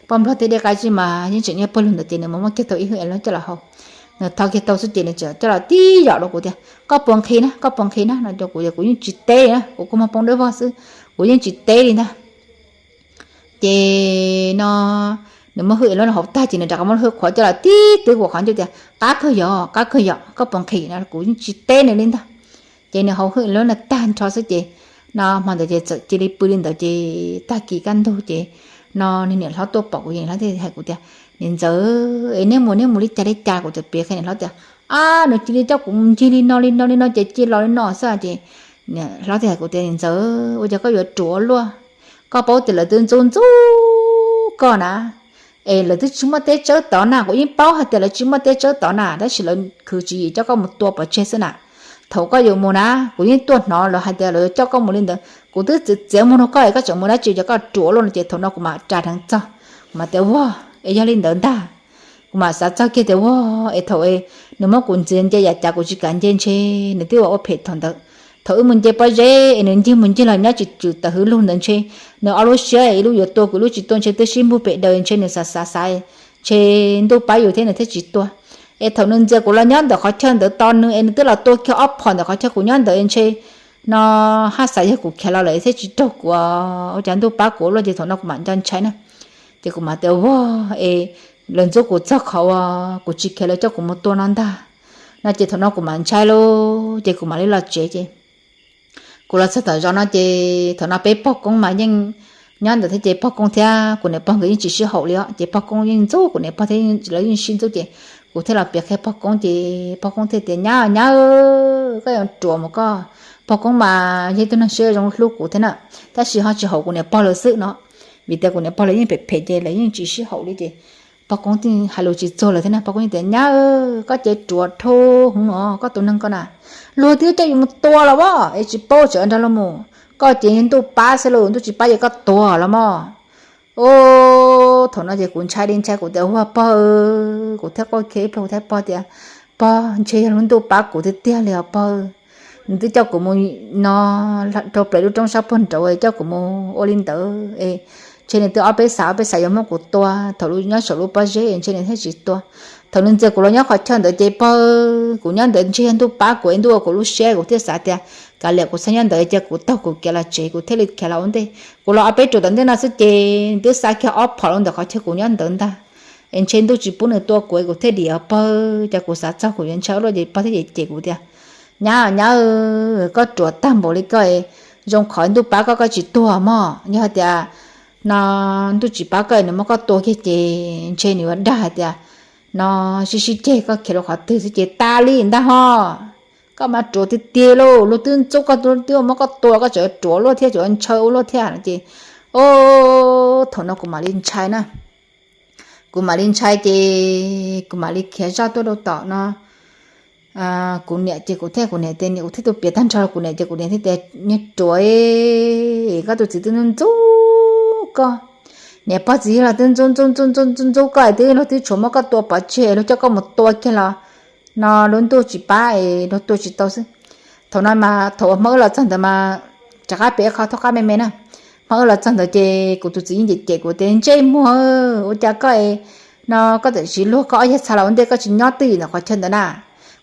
Poj nplog thiab dej qab zib mas yeej tseem nyob pawg lug ntawd ces nws muab kiag tau ib hwj ev laub coj los haus. Nws thau kiag tau xwb ces nws txawm coj los tib yom rau kuv tias, koj puas nqhis na, koj puas nqhis na, no rau kuv, kuv yeej tsis teb li na, kuv kua muag poob dawb vog xwb, kuv yeej tsis teb li ntag. Ces no nws muab hwj ev laub no haus tag ces nws rov qab muab hwj qhuav coj los tib twb kuv qhov ncauj tias, qab kawg yog, qab kawg yog, koj puas nqhis no, kuv yeej tsis teb nws li ntag. Ces nws haus hwj ev laub no tag nrho xwb ces no hmo ntawd ces txawm cia li pw li ntawd ces tag kis kaj ntug ces no nws niam hlob tuaj pom kuv, niam hlob thiaj hais kuv tias, niam ntxawm, es neb mus neb mus li cas li cas? Kuv txawm piav qhia niam hlob tias, ab, nws cia li coj kuv mus ncig li no li no li no ces cia los li no xwb ces niam hlob thiaj hais kuv tias, niam ntxawm, ua cas koj yuav ruam ua luaj? Koj paub tias lawv twb ntxub ntxub koj na, es lawv twb tsis muaj teb tsawb tod na, kuv yeej paub hais tias lawv tsis muaj teb tsawb tod na, tab sis lawv khwv tswv yim coj koj mus tua pov tseg xwb na. Thaum koj yuav mus na, kuv yeej tuaj hnov lawv hais tias lawv yuav coj koj mus li ntawd, kuv twb txiav txiav muag rau koj es koj tseem mus dab tsi, cas koj ruam ua luaj no. Ces thaum no kuv mam ras dheev txog, kuv mam tias, vag, es yog li ntawd ntag. Kuv mam xav txog kiag tias, vag, es thaum nws muab kuv ntxias nce yam cas kuv tsis kam nce ntshe nws twb ua ua phem thaum ntawd. Thaum wb mus nce pob zeb es nws ncig mus ncig los nyob tsis tswm tawm hwv lug ntawd ntshe nws ob lub siab, ib lub yuav tua kuv, ib lub tsis tua, ntshe twb sib npug pem daws, ntshe nws xav xav xav, ntshe ntuj pab yus thiab nws thiaj tsis tua. Es thaum nws ntxias kuv los nyob ntawm qhov chaw ntawd tos nws es nws twb los tua kiag ob phom ntawm qhov chaw kuv nyob ntawd ntshe no haj xav yog kuv khiav los lawm thiaj tsis raug kuv, ua cas ntuj pab kuv ua luaj. Ces thaum no kuv mam nco ntshai na. Ces kuv mam tias, vag, es lawv ntxub kuv txog qhov uas kuv tsis khiav lawv coj kuv mus tua no ntag. No ces thaum no kuv mam ntshai lauj, ces kuv mam li los tsev ces kuv los txog tom zos no ces thaum no peb pog koob mas yeej nyob ntawd thiab ces pog koob thiab kuv niam pog nkawd yeej tsis sib haum li os, ces pog koob yeej ntxub kuv niam pog thiab lawv yeej sib ntxub ces kuv thiaj los piav qhia pog koob ces pog koob thiaj tias, nyab, nyab, koj yuav ruam mus koj. Pog koob mas yog ib tug neeg siab zoo hlub kuv thiab na, tab sis ho tsis haum kuv niam pog lawv xwb no, vim tias kuv niam pog lawv yeej phem phem ces lawv yeej tsis sib haum li ces pog koob thiaj hais lus tsis txog lawv thiab na. Pog koob yeej tias, nyab, koj ces ruam dhau hwv no, koj tus neeg koj na, luag twb coj yus mus tua los as es tsis paub tseem nrog luag mus, koj ces ntuj pab xwb lauj, ntuj tsis pab ces koj tuag los mog. Thaum no ces kuv ntshai li ntshai, kuv tias, ua pog, kuv thiaj quaj kiag ib pliag, kuv thiaj pog tias, pog, ntshe yog lub ntuj pab kuv tiag tiag li os pog. Nws twb coj kuv mus no rau pem lub roob sab puag nraud, coj kuv mus ua li ntawd es ntshe nws twb ob peb xav ob peb xav yuav muab kuv tua thaum nyob saum lub pob zeb es ntshe nws thiaj tsis tua. Thaum nws ntxias kuv los nyob qhov chaw ntawd ces pog, kuv nyob ntawd ntshe yog ntuj pab kuv es ntuj ua kuv lub siab, kuv thiaj xav tias kav liam kuv txhob nyob ntawd ces kuv taug kuv kev los tsev, kuv thiaj li khiav los ua ntej. Kuv los ob peb ruam tom ntej no xwb ces nws twb xa kiag ob phom los ntawm qhov chaw kuv nyob ntawd ntag. Es ntshe ntuj tsis pub nws tua kuv es kuv thiaj dim os pog. Ces kuv xav txog kuv yuav ntshai ua luaj ces pog thiaj cem kuv tias, nyab, nyab, koj ruam tag npaum li koj, zoo qhov ntuj pab koj koj tsis tuag mog. Yog hais tias no ntuj tsis pab koj nws muab koj tua kiag ces ntshe nws yuav dag hais tias no sib sib ceg koj khiav rau qhov twg xwb ces tas li ntag ho. Koj mas ruam tiag tiag lauj, luag twb ntxub koj twb muab koj tua koj tseem ruam luaj thiab tseem ntshaw ua luaj thiab no ces, o, thaum no kuv mam li ntshai na. Kuv mam li ntshai ces kuv mam li khiav zoj tuaj rau tom no. Kuv niam ces kuv thiaj, kuv niam tias, kuv thiaj tuaj piav tag nrho rau kuv niam ces kuv niam thiaj tias, niag ruam, koj tus txiv twb ntxub ntxub koj, niam pog txiv yawg los twb ntxub ntxub ntxub ntxub ntxub ntxub koj es twb luag twb tshuav muab koj tua pov tseg, luag coj koj mus tua kiag los no lub ntuj tsis pab es luag tua tsis tau xwb. Thaum no mas thaum uas Hmoob wb los txog ntawd mas rov qab piav ib qho thaub qab me me na. Hmoob wb los txog ntawd ces kuv tus txiv yeej cem cem kuv tias, ntsej muag, ua cas koj es no koj txawm siv luag koj ob yag txha los ua ntej koj tsis nyob twj ywm ntawm qhov chaw ntawd na.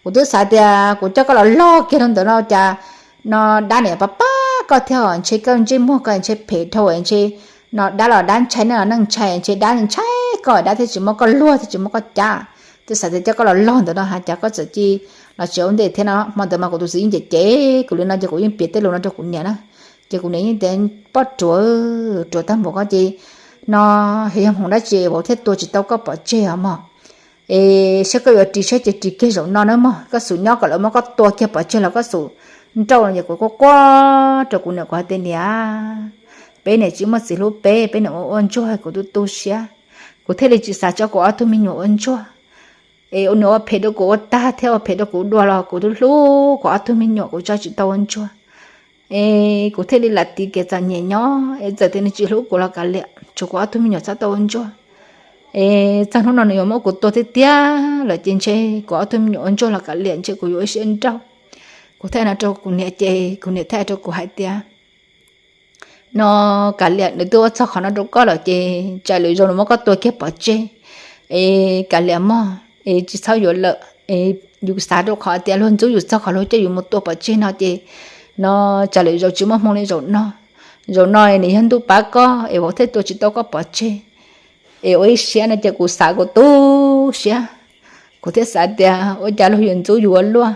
Kuv twb xav tias kuv coj koj los log kiag rau ntawd no cas no dab niam pab pab koj thiab os, ntshe koj ntsej muag koj ntshe phem dhau ntshe, no dab los dab ntshai neej los neej ntshai ntshe dab ntshai koj dab thiaj tsis muab koj luag thiaj tsis muab koj cab. Twb xav tias coj koj los log ntawm no has cas koj txawm cia li los tsev ua ntej thiab no. Hmo ntawd mas kuv tus txiv yeej cem cem kuv li no ces kuv yeej piav tej lus no rau kuv niam na. Ces kuv niam yeej tias, poj ruam, ruam tag npaum koj ces no, yog hmoov dab tsi vauv thiaj tua tsis tau koj pov tseg os mog. Es saib koj yuav ris siab ces ris kiag zaum no na mog, koj xub nyob kom lawv muab koj tua kiag pov tseg los koj xub nrauj no. Ces kuv quaj quaj rau kuv niam kuv hais tias niam, peb niam tsis muaj txiv hlub peb, peb niam ua ua ntsuag kuv tu tu siab, kuv thiaj li tsis xav tso kuv ob tug me nyuam ua ntsuag. Es nws ua phem rau kuv ua tag thiab ua phem rau kuv dua los kuv twb hlub kuv ob tug me nyuam kuv tso tsis tau ua ntsuag. Es kuv thiaj li lam tiv kev txom nyem nyob es txawm tias nws tsis hlub kuv los kav liam, tsuas kuv ob tug me nyuam txhob tau ua ntsuag. Es txog hnub no nws yuav muab kuv tua tiag tiag lawm ces ntshe kuv ob tug me nyuam ua ntsuag los kav liam, ntshe kuv yuav ua siab nrauj. Kuv thiaj no rau kuv niam ces kuv niam thiaj rau kuv hais tias no, kav liam, nws twb ua txog qhov no rau koj lawm ces tsam lwm zaus nws muab koj tua kiag pov tseg. Es kav liam mog, es tsis txhob yuav lawm. Yus xav rau qhov tias luag ntxub yus txog qhov luag coj yus mus tua pov tseg no ces no tsam lwm zaus tsis muaj hmoo li zaum no. Zaum no nws yog ntuj pab koj es vauv thiaj tua tsis tau koj pov tseg. Es ua ib siab no ces kuv xav kuv tu siab, kuv thiaj xav tias ua cas luag yuav ntxub yus ua luaj.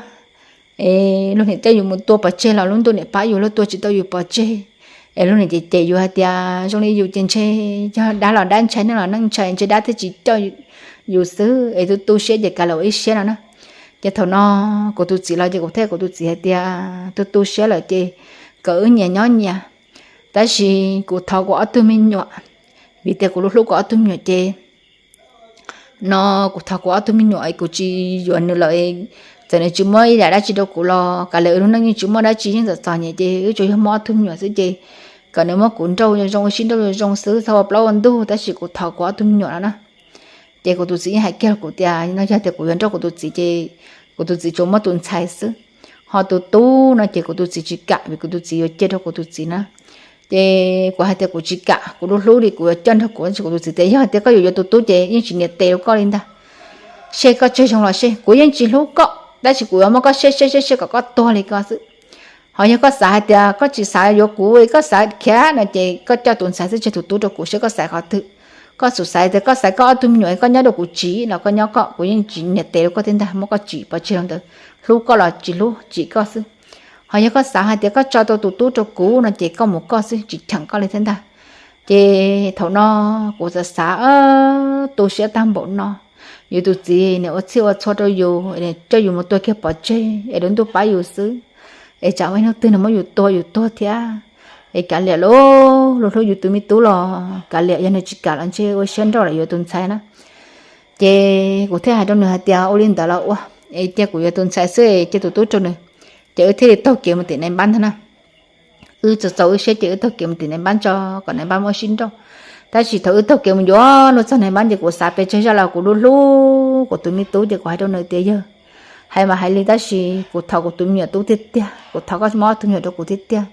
Es luag niam coj yus mus tua pov tseg los lub ntuj niam pab yus luag tua tsis tau yus pov tseg. Es luag niam cem cem yus hais tias zoo li yus ces ntshe yog dab los dab ntshai neej los neej ntshai ntshe dab thiaj tsis coj yus xwb. Es tu tu siab ces kav liam ua ib siab no na. Ces thaum no kuv tus txiv los ces kuv thiaj kuv tus txiv hais tias tu tu siab lawm ces kom wb nyias nyob nyias, tab sis kuv thov kuv ob tug me nyuam, vim tias kuv hlub kuv ob tug me nyuam ces no kuv thov kuv ob tug me nyuam es kuv tsis yuav nws lawm. Txawm nws tsis muab ib yam dab tsi rau kuv los kav liam, wb lub neej yeej tsis muaj dab tsi, yeej txom txom nyem ces wb tsuas yog muaj ob tug me nyuam xwb ces kom nws muab kuv nrauj zoo zoo, sib nrauj zoo zoo xwb txhob ua plaub ua ntug, tab sis kuv thov kuv ob tug me nyuam no na. Ces kuv tus txiv yeej hais kiag kuv tias no yog tias kuv yuav nrauj kuv tus txiv ces kuv tus txiv tsuas muab tus ntxhais xwb, ho tus tub no ces kuv tus txiv tsis kam vim kuv tus txiv yuav cia rau kuv tus txiv na. Ces kuv hais tias kuv tsis kam, kuv lub hlub li kuv yuav coj nrog kuv, tab sis kuv tus txiv tias yog tias koj yuav yuav tus tub ces yeej tsis nias tes rau koj li ntag. Seb koj tsawg zoo los seb, kuv yeej tsis hlub koj tab sis kuv yuav muab koj siab siab siab siab kom koj tuag li ko xwb. Ho yog koj xav hais tias koj tsis xav yuav kuv, koj xav khiav no ces koj coj tus ntxhais xwb tseg tus tub rau kuv, seb koj xaiv qhov twg. Koj xub xaiv tias koj xaiv koj ob tug me nyuam koj nyob rau kuv tsim los koj nyob koj, kuv yeej tsis nias tes rau koj thiab ntag, muab koj tsim pov tseg rau ntawd, hlub koj los tsis hlub, tsim koj xwb. Ho yog koj xav hais tias koj tso tau tus tub rau kuv no ces koj mus koj xwb, tsis cheem koj li thiab ntag. Ces thaum no kuv txawm xav tu siab tag npaum no, yus tus txiv nws ua txhij ua txhua rau yus, coj yus mus tua kiag pov tseg es lub ntuj pab yus xwb, es tsam muaj ib hnub twg nws muab yus tua yus tuag thiab. Es kav liam lauj, luag hlub yus tus me tub los kav liam, yog nws tsis kam los ntshe ua siab nrauj lawm yuav tus ntxhais na. Ces kuv thiaj hais rau nws hais tias ua li ntawd los ua, es cia kuv yuav tus ntxhais xwb, cia tus tub rau nws. Ces wb thiaj li taug kev mus tim nais npab ntag na. Wb txaus txaus wb siab ces wb taug kev mus tim nais npab tso kom nais npab muab sib nrauj. Tab sis thaum wb taug kev mus yuav luag txog nais npab ces kuv xav pes tsawg zaj los kuv hlub hlub kuv tus me tub ces kuv hais rau nws tias yawg, hais mas hais li tab sis kuv thov kuv tus me nyuam tub tiag tiag, kuv thov koj muab ob tug me nyuam rau kuv tiag tiag.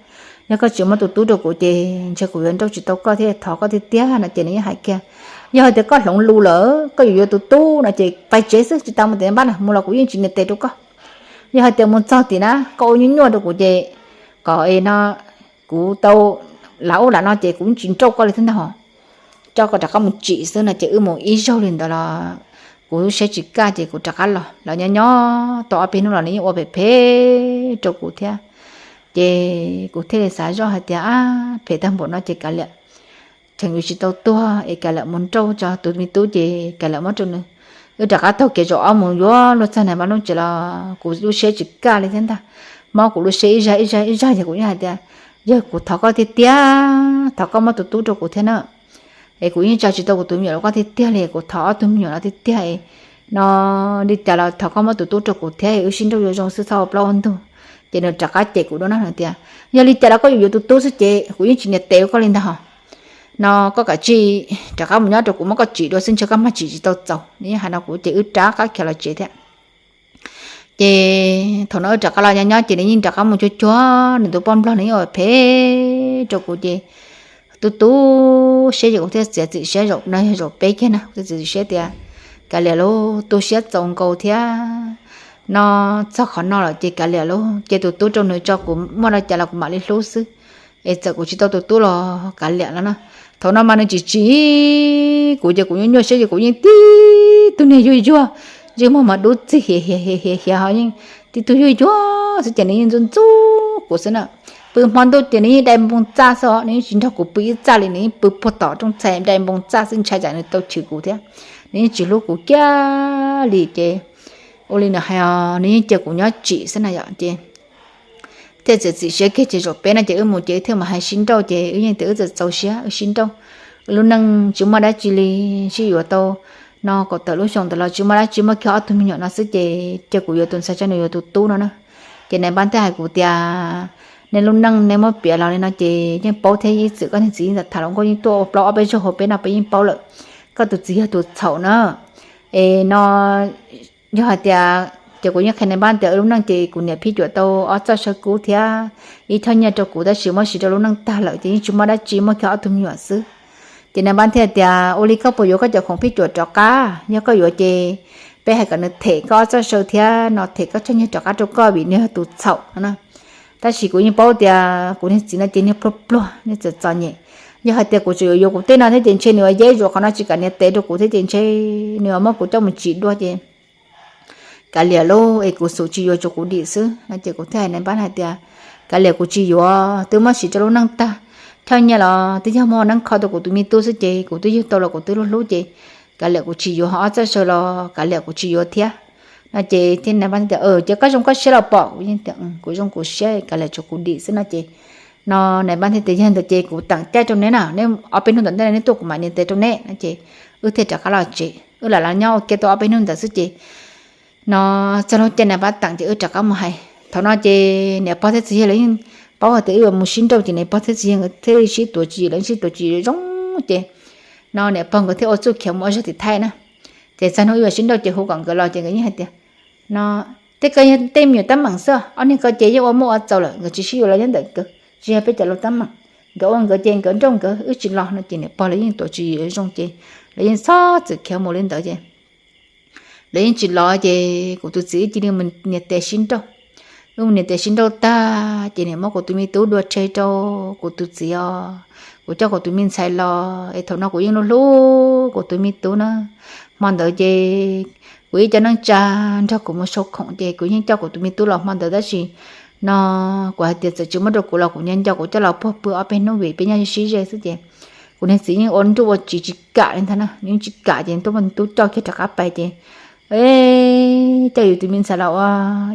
Yog koj tsis muab tus tub rau kuv ces ntshe kuv yuav nrauj tsis tau koj thiab, thov koj tiag tiag no. Ces nws yeej hais kiag, yog hais tias koj hloov lus lawm koj yuav yuav tus tub no ces pais tsev xwb, tsis tas mus tim nais npab na, mus los kuv yeej tsis nias tes rau koj. Yog hais tias mus txog tim na koj ua nyuaj nyuaj rau kuv ces kom no kuv tau lav ub lav no ces kuv yeej tsis nrauj koj li thiab ntag hos. Coj koj rov qab mus tsim xwb no ces wb mus ib zaug li ntawd los kuv lub siab tsis kaj ces kuv rov qab los. Los nyob nyob tau ob peb hnub los nws yeej ua phem phem rau kuv thiab. Ces kuv thiaj li xav zoj hais tias ab, phem tag npaum no ces kav liam, cheem yus tsis tau tuag es kav liam mus nrauj tso, tus me tub ces kav liam muab rau nws. Wb rov qab taug kev zaum ob mus yuav luag txog nais npab lub tsev los kuv lub siab tsis kaj li thiab ntag. Mob kuv lub siab ib zag ib zag ib zag ces kuv yeej hais tias yawg, kuv thov koj tiag tiag, thov koj muab tus tub rau kuv thiab na. Es kuv yeej tso tsis tau kuv tus me nyuam rau koj tiag tiag li, kuv thov ob tug me nyuam no tiag tiag. No li cas los thov koj muab tus tub rau kuv thiab, wb sib nrauj yuav zoo xwb, txhob ua plaub ua ntug. Ces nws rov qab cem kuv dua na, nws tias yog li cas los koj yuav yuav tus tub xwb ces kuv yeej tsis nias tes rau koj li ntag hos. No koj kav tsij rov qab mus nyob rau kuv muab koj tsim dua xwb, ntshe koj mag tsim tsis tau txaus. Nws yeej hais no kuv ces wb rov qab khiav los tsev thiab. Ces thaum no wb rov qab los nyob nyob ces nws yeej rov qab mus cuag cuag nws tus poj nplog, nws yeej ua phem rau kuv ces tu tu siab ces kuv thiaj txiav txim siab, zaum no yog zaum peb kiag na, kuv thiaj txiav txim siab tias kav liam lauj, tu siab txaus nkaus thiab. no txog qhov no lawm ces kav liam lauj, ces tus tub rau nws tso kuv muaj dab tsi los kuv mam li hlub xwb, es txawm kuv tsis tau tus tub los kav liam no na. Thaum no mas nws tsis tsim kuv ces kuv nyuaj nyuaj siab ces kuv yeej tib tug niag yuag yuag, yeej muag mas dub txig hiav hiav hiav hiav ho yeej tib tug yuag yuag xwb ces nws yeej ntxub ntxub kuv xwb na. Pw hmo ntuj ces nws yeej dai npoo txaj xwb os, nws yeej tsis nrog kuv pw ib txaj li, nws yeej pw puag tom rooj txhais dai npoo txaj xwb, ntshai tsam nws tau chwv kuv thiab. Nws yeej tsis hlub kuv kiag li ces ua li nws hais os, nws yeej cia kuv nyob tsim xwb na yom ces thiaj txiav txim siab kiag ces zaum peb no ces wb mus ces wb thiaj mus hais sib nrauj ces wb yeej tias wb txawm txaus siab wb sib nrauj, wb lub neej tsis muaj dab tsi li, sib yuav tau no kaum tawm lub xyoo ntawd los tsis muaj dab tsi, muaj kiag ob tug me nyuam no xwb ces cia kuv yuav tus ntxhais tso nws yuav tus tub no na. Ces nais npab thiaj hais kuv tias nej lub neej nej muab piav los li no ces yeej paub thiab, ib txwm koj niag txiv yeej tham los nkauj yeej tuaj ua plaub ob peb zaug hauv peb no peb yeej paub lawm, koj tus txiv yog tus txhaum na. Es no yog hais tias, ces kuv yeej qhia nais npab tias lub neej ces kuv niam phij cuam tau ob txoj saw kub thiab ib choj nyiaj rau kuv tab sis muab siv rau lub neej tag lawm ces yeej tsis muaj dab tsi, muaj kiag ob tug me nyuam xwb. Ces nais npab thiaj tias ua li koj puas yuav koj cov khoom phij cuam rov qab, yog koj yuav ces peb hais kom nws them koj ob txoj saw thiab no them koj choj nyiaj rov qab rau koj vim nws yog tus txhaum no na. Tab sis kuv yeej paub tias kuv niag txiv no ces niag pluag pluag niag txawm txom nyem, yog hais tias kuv tseem yuav yuav kuv tej no thiab ces ntshe nws ua yeb zuam qhov no tsis kam nias tes rau kuv thiab ces ntshe nws ua muab kuv coj mus tsim dua ces kav liam lauj, es kuv xub tsis yuav tsuav kuv dim xwb no ces kuv thiaj hais nais npab hais tias kav liam kuv tsis yuav, twb muab siv rau lub neej tag, choj nyiaj los twb yog muab neeb kho rau kuv tus me tub xwb ces kuv twb yug tau los kuv twb hlub hlub ces kav liam kuv tsis yuav, ho ob txoj saw los kav liam kuv tsis yuav thiab no ces thiaj nais npab tias ces koj zoo koj siab los pom, kuv yeej tias kuv zoo kuv siab, kav liam tsuav kuv dim xwb no ces no nais npab thiaj tias yog ntawd ces kuv teem caij rau neb na, neb ob peb hnub tom ntej no neb tuaj kuv mam nias tes rau neb no ces wb thiaj rov qab los tsev, wb lam los nyob ua ke tau ob peb hnub ntawd xwb ces no txog lub caij nais npab teem ces wb rov qab mus hais. Thaum no ces niam pog thiab txiv yawg lawv yeej paub hais tias wb yuav mus sib nrauj ces niam pog thiab txiv yawg nkawd thiaj sib tuav tswv yim, lawv sib tuav tswv yim zoo ces no niam pog nkawd thiaj ua txuj khiav mus ua zog tim Thaib na. Ces txog hnub wb yuav sib nrauj ces hu kom nkawd los ces nkawd yeej hais tias no tej ko yog tej me nyuam teeb meem xwb, ob niag ko ces yeej ua muaj ua txaus lawm, nkawd tsis sib yuav los nyob ntawm nkawd, tsis yog peb cov laus teeb meem, nkawd ua nkawd ces nkawd nrauj nkawd, wb tsis los no ces niam pog lawv yeej tuav tswv yim zoo ces lawv yeej txhob txwm khiav mus li ntawd ces lawv yeej tsis los ces kuv tus txiv wb cia li mus nias tes sib nrauj. Wb mus nias tes sib nrauj tag ces niam muab kuv tus me tub dua tseg rau kuv tus txiv os, kuv coj kuv tus me ntxhais los es thaum no kuv yeej hlub hlub kuv tus me tub na. Hmo ntawd ces kuv ib co neej tsa nrog kuv mus sau khoom ces kuv yeej coj kuv tus me tub los hmo ntawd tab sis no kuv hais tias txawm tsis muab rau kuv los kuv nco nco kuv coj los puag pw ob peb hnub vim peb nyob sib ze xwb ces kuv niag txiv yeej ua nruj ua tsiv tsis kam li ntag na, yeej tsis kam ces tuaj muab tub coj kiag rov qab pais ces coj yus tus me ntxhais los ua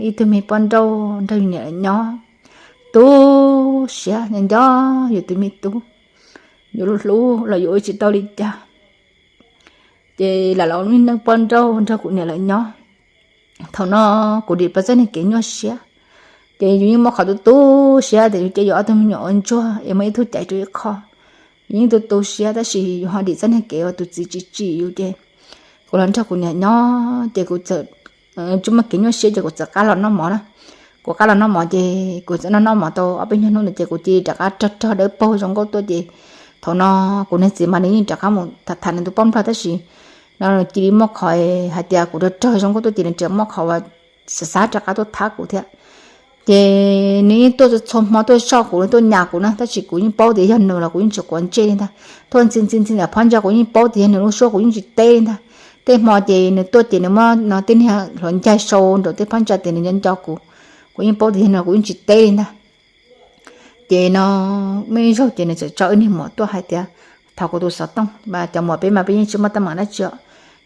ib tug me poj nrauj nrog yus niam lawv nyob. Tu siab nco nco yus tus me tub, yus hlub hlub los yus ua tsis tau li cas ces lam los ua neej poj nrauj nrog kuv niam lawv nyob. Thaum no kuv dim pes txoj niag kev nyuaj siab ces yus yeej muaj qhov tu tu siab tias yus cia yus ob tug me nyuam ua ntsuag es muaj ib tug caiv rau ib qho. Yus yeej tu tu siab tab sis yus ho dim txoj niag kev uas tus txiv tsis tsim yus ces kuv los nrog kuv niam nyob ces kuv txawm tsis muaj kev nyuaj siab ces kuv txawm qab los noj mov na. Kuv qab los noj mov ces kuv txawm noj noj mov tau ob peb nyuag hnub ntawd ces kuv cia li rov qab rog rog dawb paug zoo nkauj tuaj ces thaum no kuv niag txiv mas nws yeej rov qab mus tham tham nws tus poj nplog tab sis no cia li muaj qhov hais tias kuv rog rog zoo nkauj tuaj ces nws tseem muaj qhov uas xav xav rov qab tuaj thab kuv thiab. Ces nws yeej tuaj txhua hmo tuaj soj kuv, nws tuaj nyas kuv na tab sis kuv yeej paub tias yog nws los kuv yeej tsis quav ntsej li ntag. Tuaj ntxi ntxi ntxi ntawm phab ntsa kuv yeej paub tias yog nws lub suab kuv yeej tsis teb li ntag. Tej hmo ces nws tuaj ces nws muab no tej niag hluav ncaig sau nraum tej phab ntsa ces nws nco nco kuv, kuv yeej paub tias yog nws kuv yeej tsis teb li ntag. Ces no muaj ib zaug ces nws txawm tso wb niag muam tuaj hais tias thov kuv tus xov tooj, cov muam peb mas peb yeej tsis muaj teeb meem dab tsi.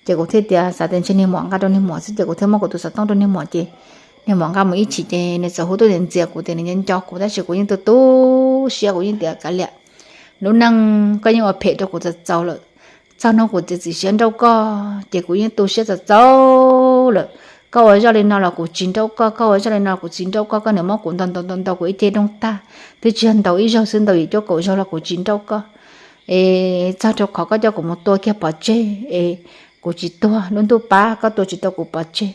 Ces kuv thiaj tias xav tias ntshe niag muam nqa rau niag muam xwb ces kuv thiaj muab kuv tus xov tooj rau niag muam ces niag muam nqa mus ib chim ces nws txawm hu tuaj ntxias kuv tias nws nco nco kuv tab sis kuv yeej tu tu siab, kuv yeej tias kav liam, lub neej koj yeej ua phem rau kuv txaus txaus lawm. Txog hnub kuv txiav txim siab nrauj koj ces kuv yeej tu siab txaus txaus lawm. Koj ua zoj li no los kuv tsis nrauj koj, koj ua zoj li no los kuv tsis nrauj koj, koj niam muab kuv ntaus ntaus ntaus ntaus kuv ib ce rooj tag, twb tsis yog ntaus ib zaug xwb, ntaus yim cuaj kaum zaug los kuv tsis nrauj koj. Es txog rau qhov koj coj kuv mus tua kiag pov tseg es kuv tsis tuag, lub ntuj pab koj tua tsis tau kuv pov tseg.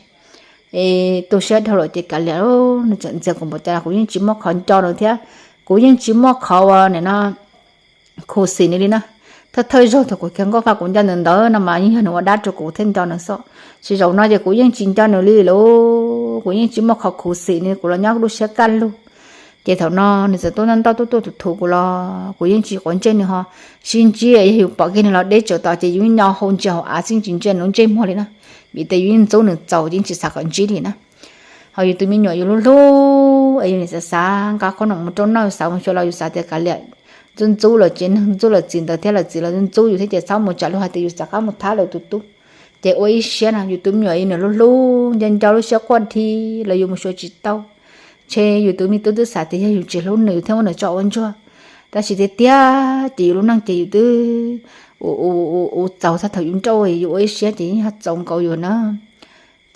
Es tu siab dhau lawm ces kav liam, nws txawm ntxias kuv npaum cas los kuv yeej tsis muaj qhov nco nws thiab. Kuv yeej tsis muaj qhov uas nim no khuv xim nws li na. Thawj thawj zaug thaum kuv khiav nkauj fa kuv nco nws ntawd no mas yeej yog nws ua dab rau kuv thiaj nco nws xwb, tsis zaum no ces kuv yeej tsis nco nws li lauj. kuv yeej tsis muaj qhov khuv xim nws, kuv los nyob lub siab kaj lug. Ces thaum no nws txawm tuaj ntoj ntoj tuaj tuaj thuv thuv kuv los kuv yeej tsis quav ntsej nws ho sib ntsib, yog yus pom kiag nws los deb tsawv tod ces yus nyo hau ntsia hauv av xwb tsis ntsia nws lub ntsej muag li na, vim tias yus yeej ntxub nws txaus yeej tsis xav kom ntsib li na. Ho yus tus me nyuam yus hlub hlub es yus nim xav xav nqa qhob noom mus rau noj, yus xav mus xyuas los yus xav tias kav liam, ntxub ntxub lawm ces neeg ntxub lawm txiv ntawd thiab lawm txiv los ntxub yus thiab ces txhob mus tsam lub hais tias yus xav qab mus thab lawv tus tub. Ces ua ib siab no yus tus me nyuam yus nim hlub hlub nco nco lub siab quaj dhi los yus mus xyuas tsis tau. Ntshe yus tus me tub twb xav tias yog yus tsis hlub nws yus thiaj muab nws tso ua ntsuag, tab sis tiag tiag ces yus lub neej ces yus twb ua txaus txog thaum yus nrauj, yus ua ib siab ces yeej yog txaus nkaus yus na.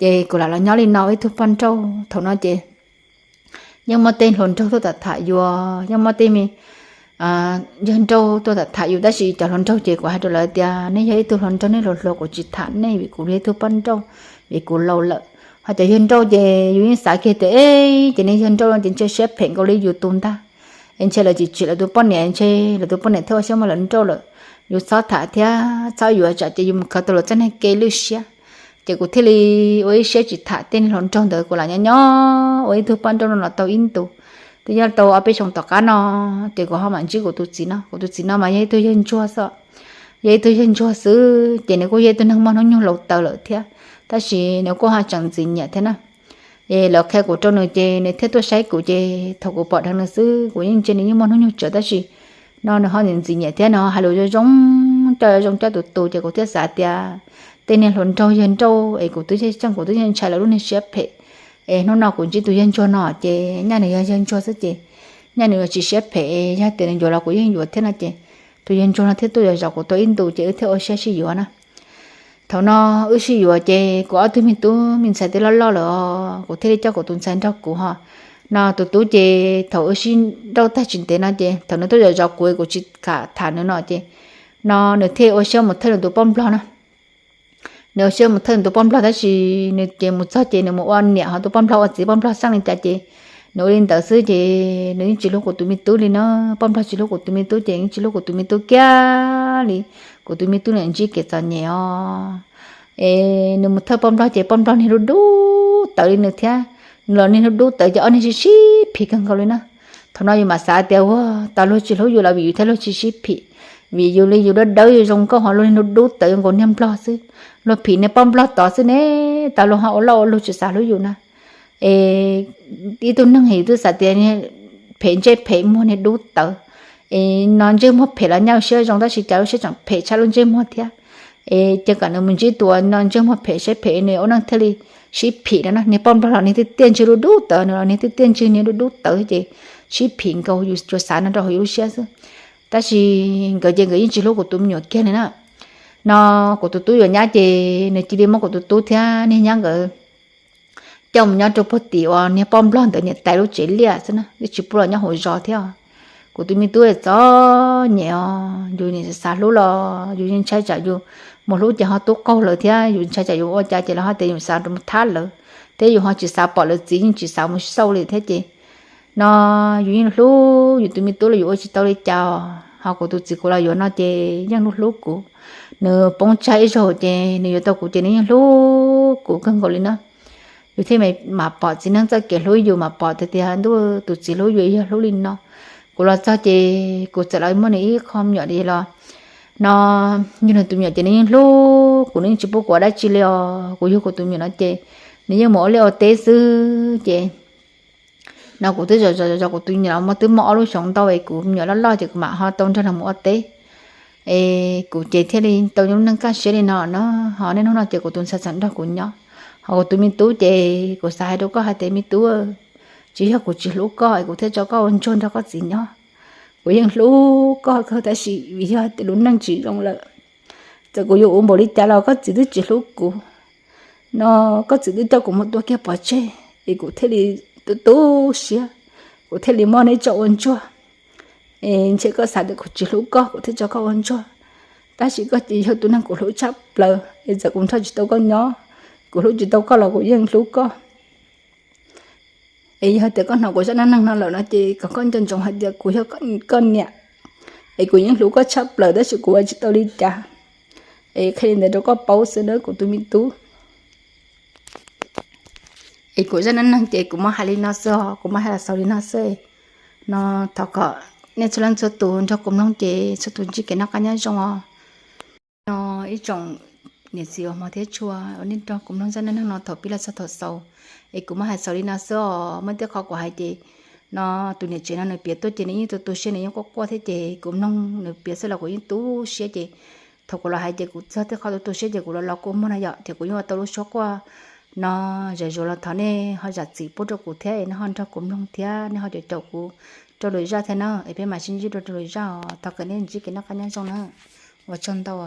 Ces kuv lam los nyob li no ib tug poj nrauj thaum no ces yeej muaj tej hluas nraug tuaj tham tham yus, yeej muaj tej me yawg nrauj tuaj tham tham yus, tab sis cov hluas nraug ces kuv hais rau lawv tias nej yog ib tug hluas nraug nej hluas hluas kuv tsis tham nej vim kuv yog ib tug poj nrauj, vim kuv laus lawm. Ho cov yawg nrauj ces yus yeej xav kiag tias es ces nej yawg nrauj no ces ntshe siab phem nkaus li yus tus ntag, es ntshe lawv tsis tsim lawv tus poj niam ntshe lawv tus poj niam thiaj ua siab muab lawv nrauj lawm. Yus txhob tham thiab txhob yuav tsam ces yus mus khaws tau lawv txoj neeg kev lwj siab. Ces kuv thiaj li ua ib siab tsis tham tej hluas nraug ntawd, kuv lam nyob nyob ua ib tug poj nrauj no los tau ib ntus. Twb nyob tau ob peb xyoos tom qab no ces kuv ho mam ntsib kuv tus txiv no. Kuv tus txiv no mas yog ib tug yawg ntsuag xwb, yog ib tug yawg ntsuag xwb ces nws kuj yog ib tug neeg muaj hnub nyoog laus tawv lawm thiab, tab sis nws kuj ho tseem ntxim nyiam thiab na. Es lawv qhia kuv rau nws ces nws thiaj tuaj saib kuv ces thaum kuv pom dheev nws xwb kuv yeej ntsia nws yeej muaj hnub nyoog tsawv tab sis no nws ho ntxim nyiam thiab nws ho hais lus zoo zoo, coj zoo coj tus tus ces kuv thiaj xav tias tej niag hluas nraug yawg nrauj es kuv twb tseem kuv twb yeej ntshai lawv lub niag siab phem. Es hnub no kuv ntsib tus yawg ntsuag no ces nyaj nws yog yawg ntsuag xwb ces nyaj nws yuav tsis siab phem, yog tias nws yuav los kuv yeej yuav thiab no ces tus yawg ntsuag no thiaj tuaj zov kuv tau ib ntus ces wb thiaj ua siab sib yuav na. Thaum no wb sib yuav ces kuv ob tug me tub me ntxhais twb loj loj lawm os, kuv thiaj li coj kuv tus ntxhais nrog kuv ho. No tus tub ces thaum wb sib nrauj tag tsis ntev no ces thaum nws tuaj zov zov kuv kuv tsis kam tham nws no ces no nws thiaj ua siab mus thawj nws tus poj nplog na. Nws ua siab mus thawj nws tus poj nplog tab sis nws ces mus txog ces nws mus ua niam ho tus poj nplog ua txiv, poj nplog xeeb li cas ces nws ua li ntawd xwb ces nws yeej tsis hlub kuv tus me tub li na. Poj nplog tsis hlub kuv tus me tub ces yeej tsis hlub kuv tus me tub kiag li. Kuv tus me tub niam ntsib kev txom nyem os. Es nws mus thawj poj nplog ces poj nplog niag dub dub tawv li nws thiab, nws los niag dub dub tawv ces ob niag sib sib phim kawg nkaus li na. Thaum no yus mam xav tias ua tas luag tsis hlub yus los vim yus thiaj luag tsis sib phim, vim yus li yus dawb dawb yus zoo nkauj ho luag niag dub dub tawv zoo nkaus niag nplog xwb, luag phim niag poj nplog tod xwb ne, tas luag ho ua loj ua luag tsis xav hlub yus na. Es ib tug neeg yus twb xav tias phem ntsej phem muag niag dub tawv, es no ntsej muag phem los nyaj ua siab zoo tab sis cas lub siab tseem phem tshaj lub ntsej muag thiab. Es cia kom nws mus ntsib tus no ntsej muag phem siab phem nws ua neej thiaj li sib phim no na. Niag poj nplog los niag tiaj tiaj ntswg dub dub tawv, nws los niag tiaj tiaj ntswg niag dub dub tawv ces sib phim nkaus, yus tsuas xav no rau hauv yus lub siab xwb. Tab sis nkawd ces nkawd yeej tsis hlub kuv tus me nyuam kiag li na. No kuv tus tub yuav nyab ces nws cia li muab kuv tus tub thiab niag nyab nkawd coj mus nyob rau puag tim uas niag poj nplog ntawd niam tais lub tsev liaj xwb na, yeej tsis pub los nyob hauv zos thiab. Kuv tus me tub txom nyem os, yus nim xav hlub los yus yeej ntshai tsam yus mus hlub ces ho tub qaug lawv thiab, yus ntshai tsam yus ua cas ces lawv ho tias yus xav rau mus thab lawv, thiab yus ho tsis xav pom lawv txiv yeej tsis xav mus xauj li thiab ces no yus yeej hlub yus tus me tub los yus ua tsis tau li cas. Ho kuv tus txiv kuv los yuav no ces yeej hlub hlub kuv, nws poob tsag ib zaug ces nws yuav tau kuv ces nws yeej hlub kuv kawg nkaus li na. Yus thiaj mam pom txiv neej txoj kev hlub, yus mam pom tiag tias ntuj tus txiv hlub yus yog hlub li no. Kuv los txog ces kuv txawm los muaj nws ib qho me nyuam li los no, yog nws tus me nyuam ces nws yeej hlub kuv, nws yeej tsis pub kuv ua dab tsi li os. Kuv yug kuv tus me nyuam no ces nws yeej mus ua liaj ua teb xwb ces no kuv twb zov zov zov kuv tus me nyuam los muaj twb muaj ob lub xyoos ntau es kuv me nyuam loj loj ces kuv mam ho tau nrog nws mus ua teb. Es kuv ces thiaj li tau lub neej kaj siab li no no. Ho niaj hnub no ces kuv tus ntxhais txawm nrog kuv nyob, ho kuv tus me tub ces kuv xav hais rau koj hais tias me tub, tsis yog kuv tsis hlub koj es kuv thiaj tso koj ua ntsuag nrog koj txiv nyob. Kuv yeej hlub koj kawg tab sis vim yog tias lub neej tsis zoo lawm, txawm kuv yuav ua npaum li cas los koj txiv twb tsis hlub kuv. No koj txiv twb coj kuv mus tua kiag pov tseg es kuv thiaj li tu tu siab, kuv thiaj li muab neb tso ua ntsuag. Es ntshe koj xav tias kuv tsis hlub koj kuv thiaj tso koj ua ntsuag, tab sis koj ces yog tus neeg kuv hlub tshaj plaws es txawm kuv nrog tsis tau koj nyob, kuv hlub tsis tau koj los kuv yeej hlub koj. Es yog tias koj hnov kuv zaj neej neeg no lawm no ces kom koj nco ntsoov hais tias kuv yog koj niam, es kuv yeej hlub koj tshaj plaws tab sis kuv ua tsis tau li cas. Es qhia li ntawd rau koj paub xwb nawb kuv tus me tub. Es kuv zaj neej neeg ces kuv muab hais li no xwb os, kuv muab hais los xaus li no xwb. No thov kom nej txhua leej txhua tus nrog kuv mloog ces txhua tus ntsib kev noj qab nyob zoo os. No ib tsoom niam txiv uas hmov thiab tshua uas nej nrog kuv mloog zaj neej neeg no thaum pib los txog thaum xaus, es kuv muab hais xaus li no xwb os. Muaj tej qhov kuv hais ces no tus niam tsev no nws piav tuaj ces nws yeej tu tu siab, nws yeej quaj quaj thiab ces kuv mloog nws piav xwb los kuv yeej tu siab ces thaum kuv los hais ces kuv txog tej qhov tu tu siab ces kuv los los kua muag no yom, ces kuv yeej ua tau lub suab quaj no zam zuav los thov nej ho zam txim pub rau kuv thiab es nej ho nrog kuv mloog thiab nej ho caum caum kuv rau lwm zaj thiab na, es peb mam sib ntsib dua rau lwm zaj os. Thov kom nej ntsib kev noj qab nyob zoo na. Ua tsaug ntau.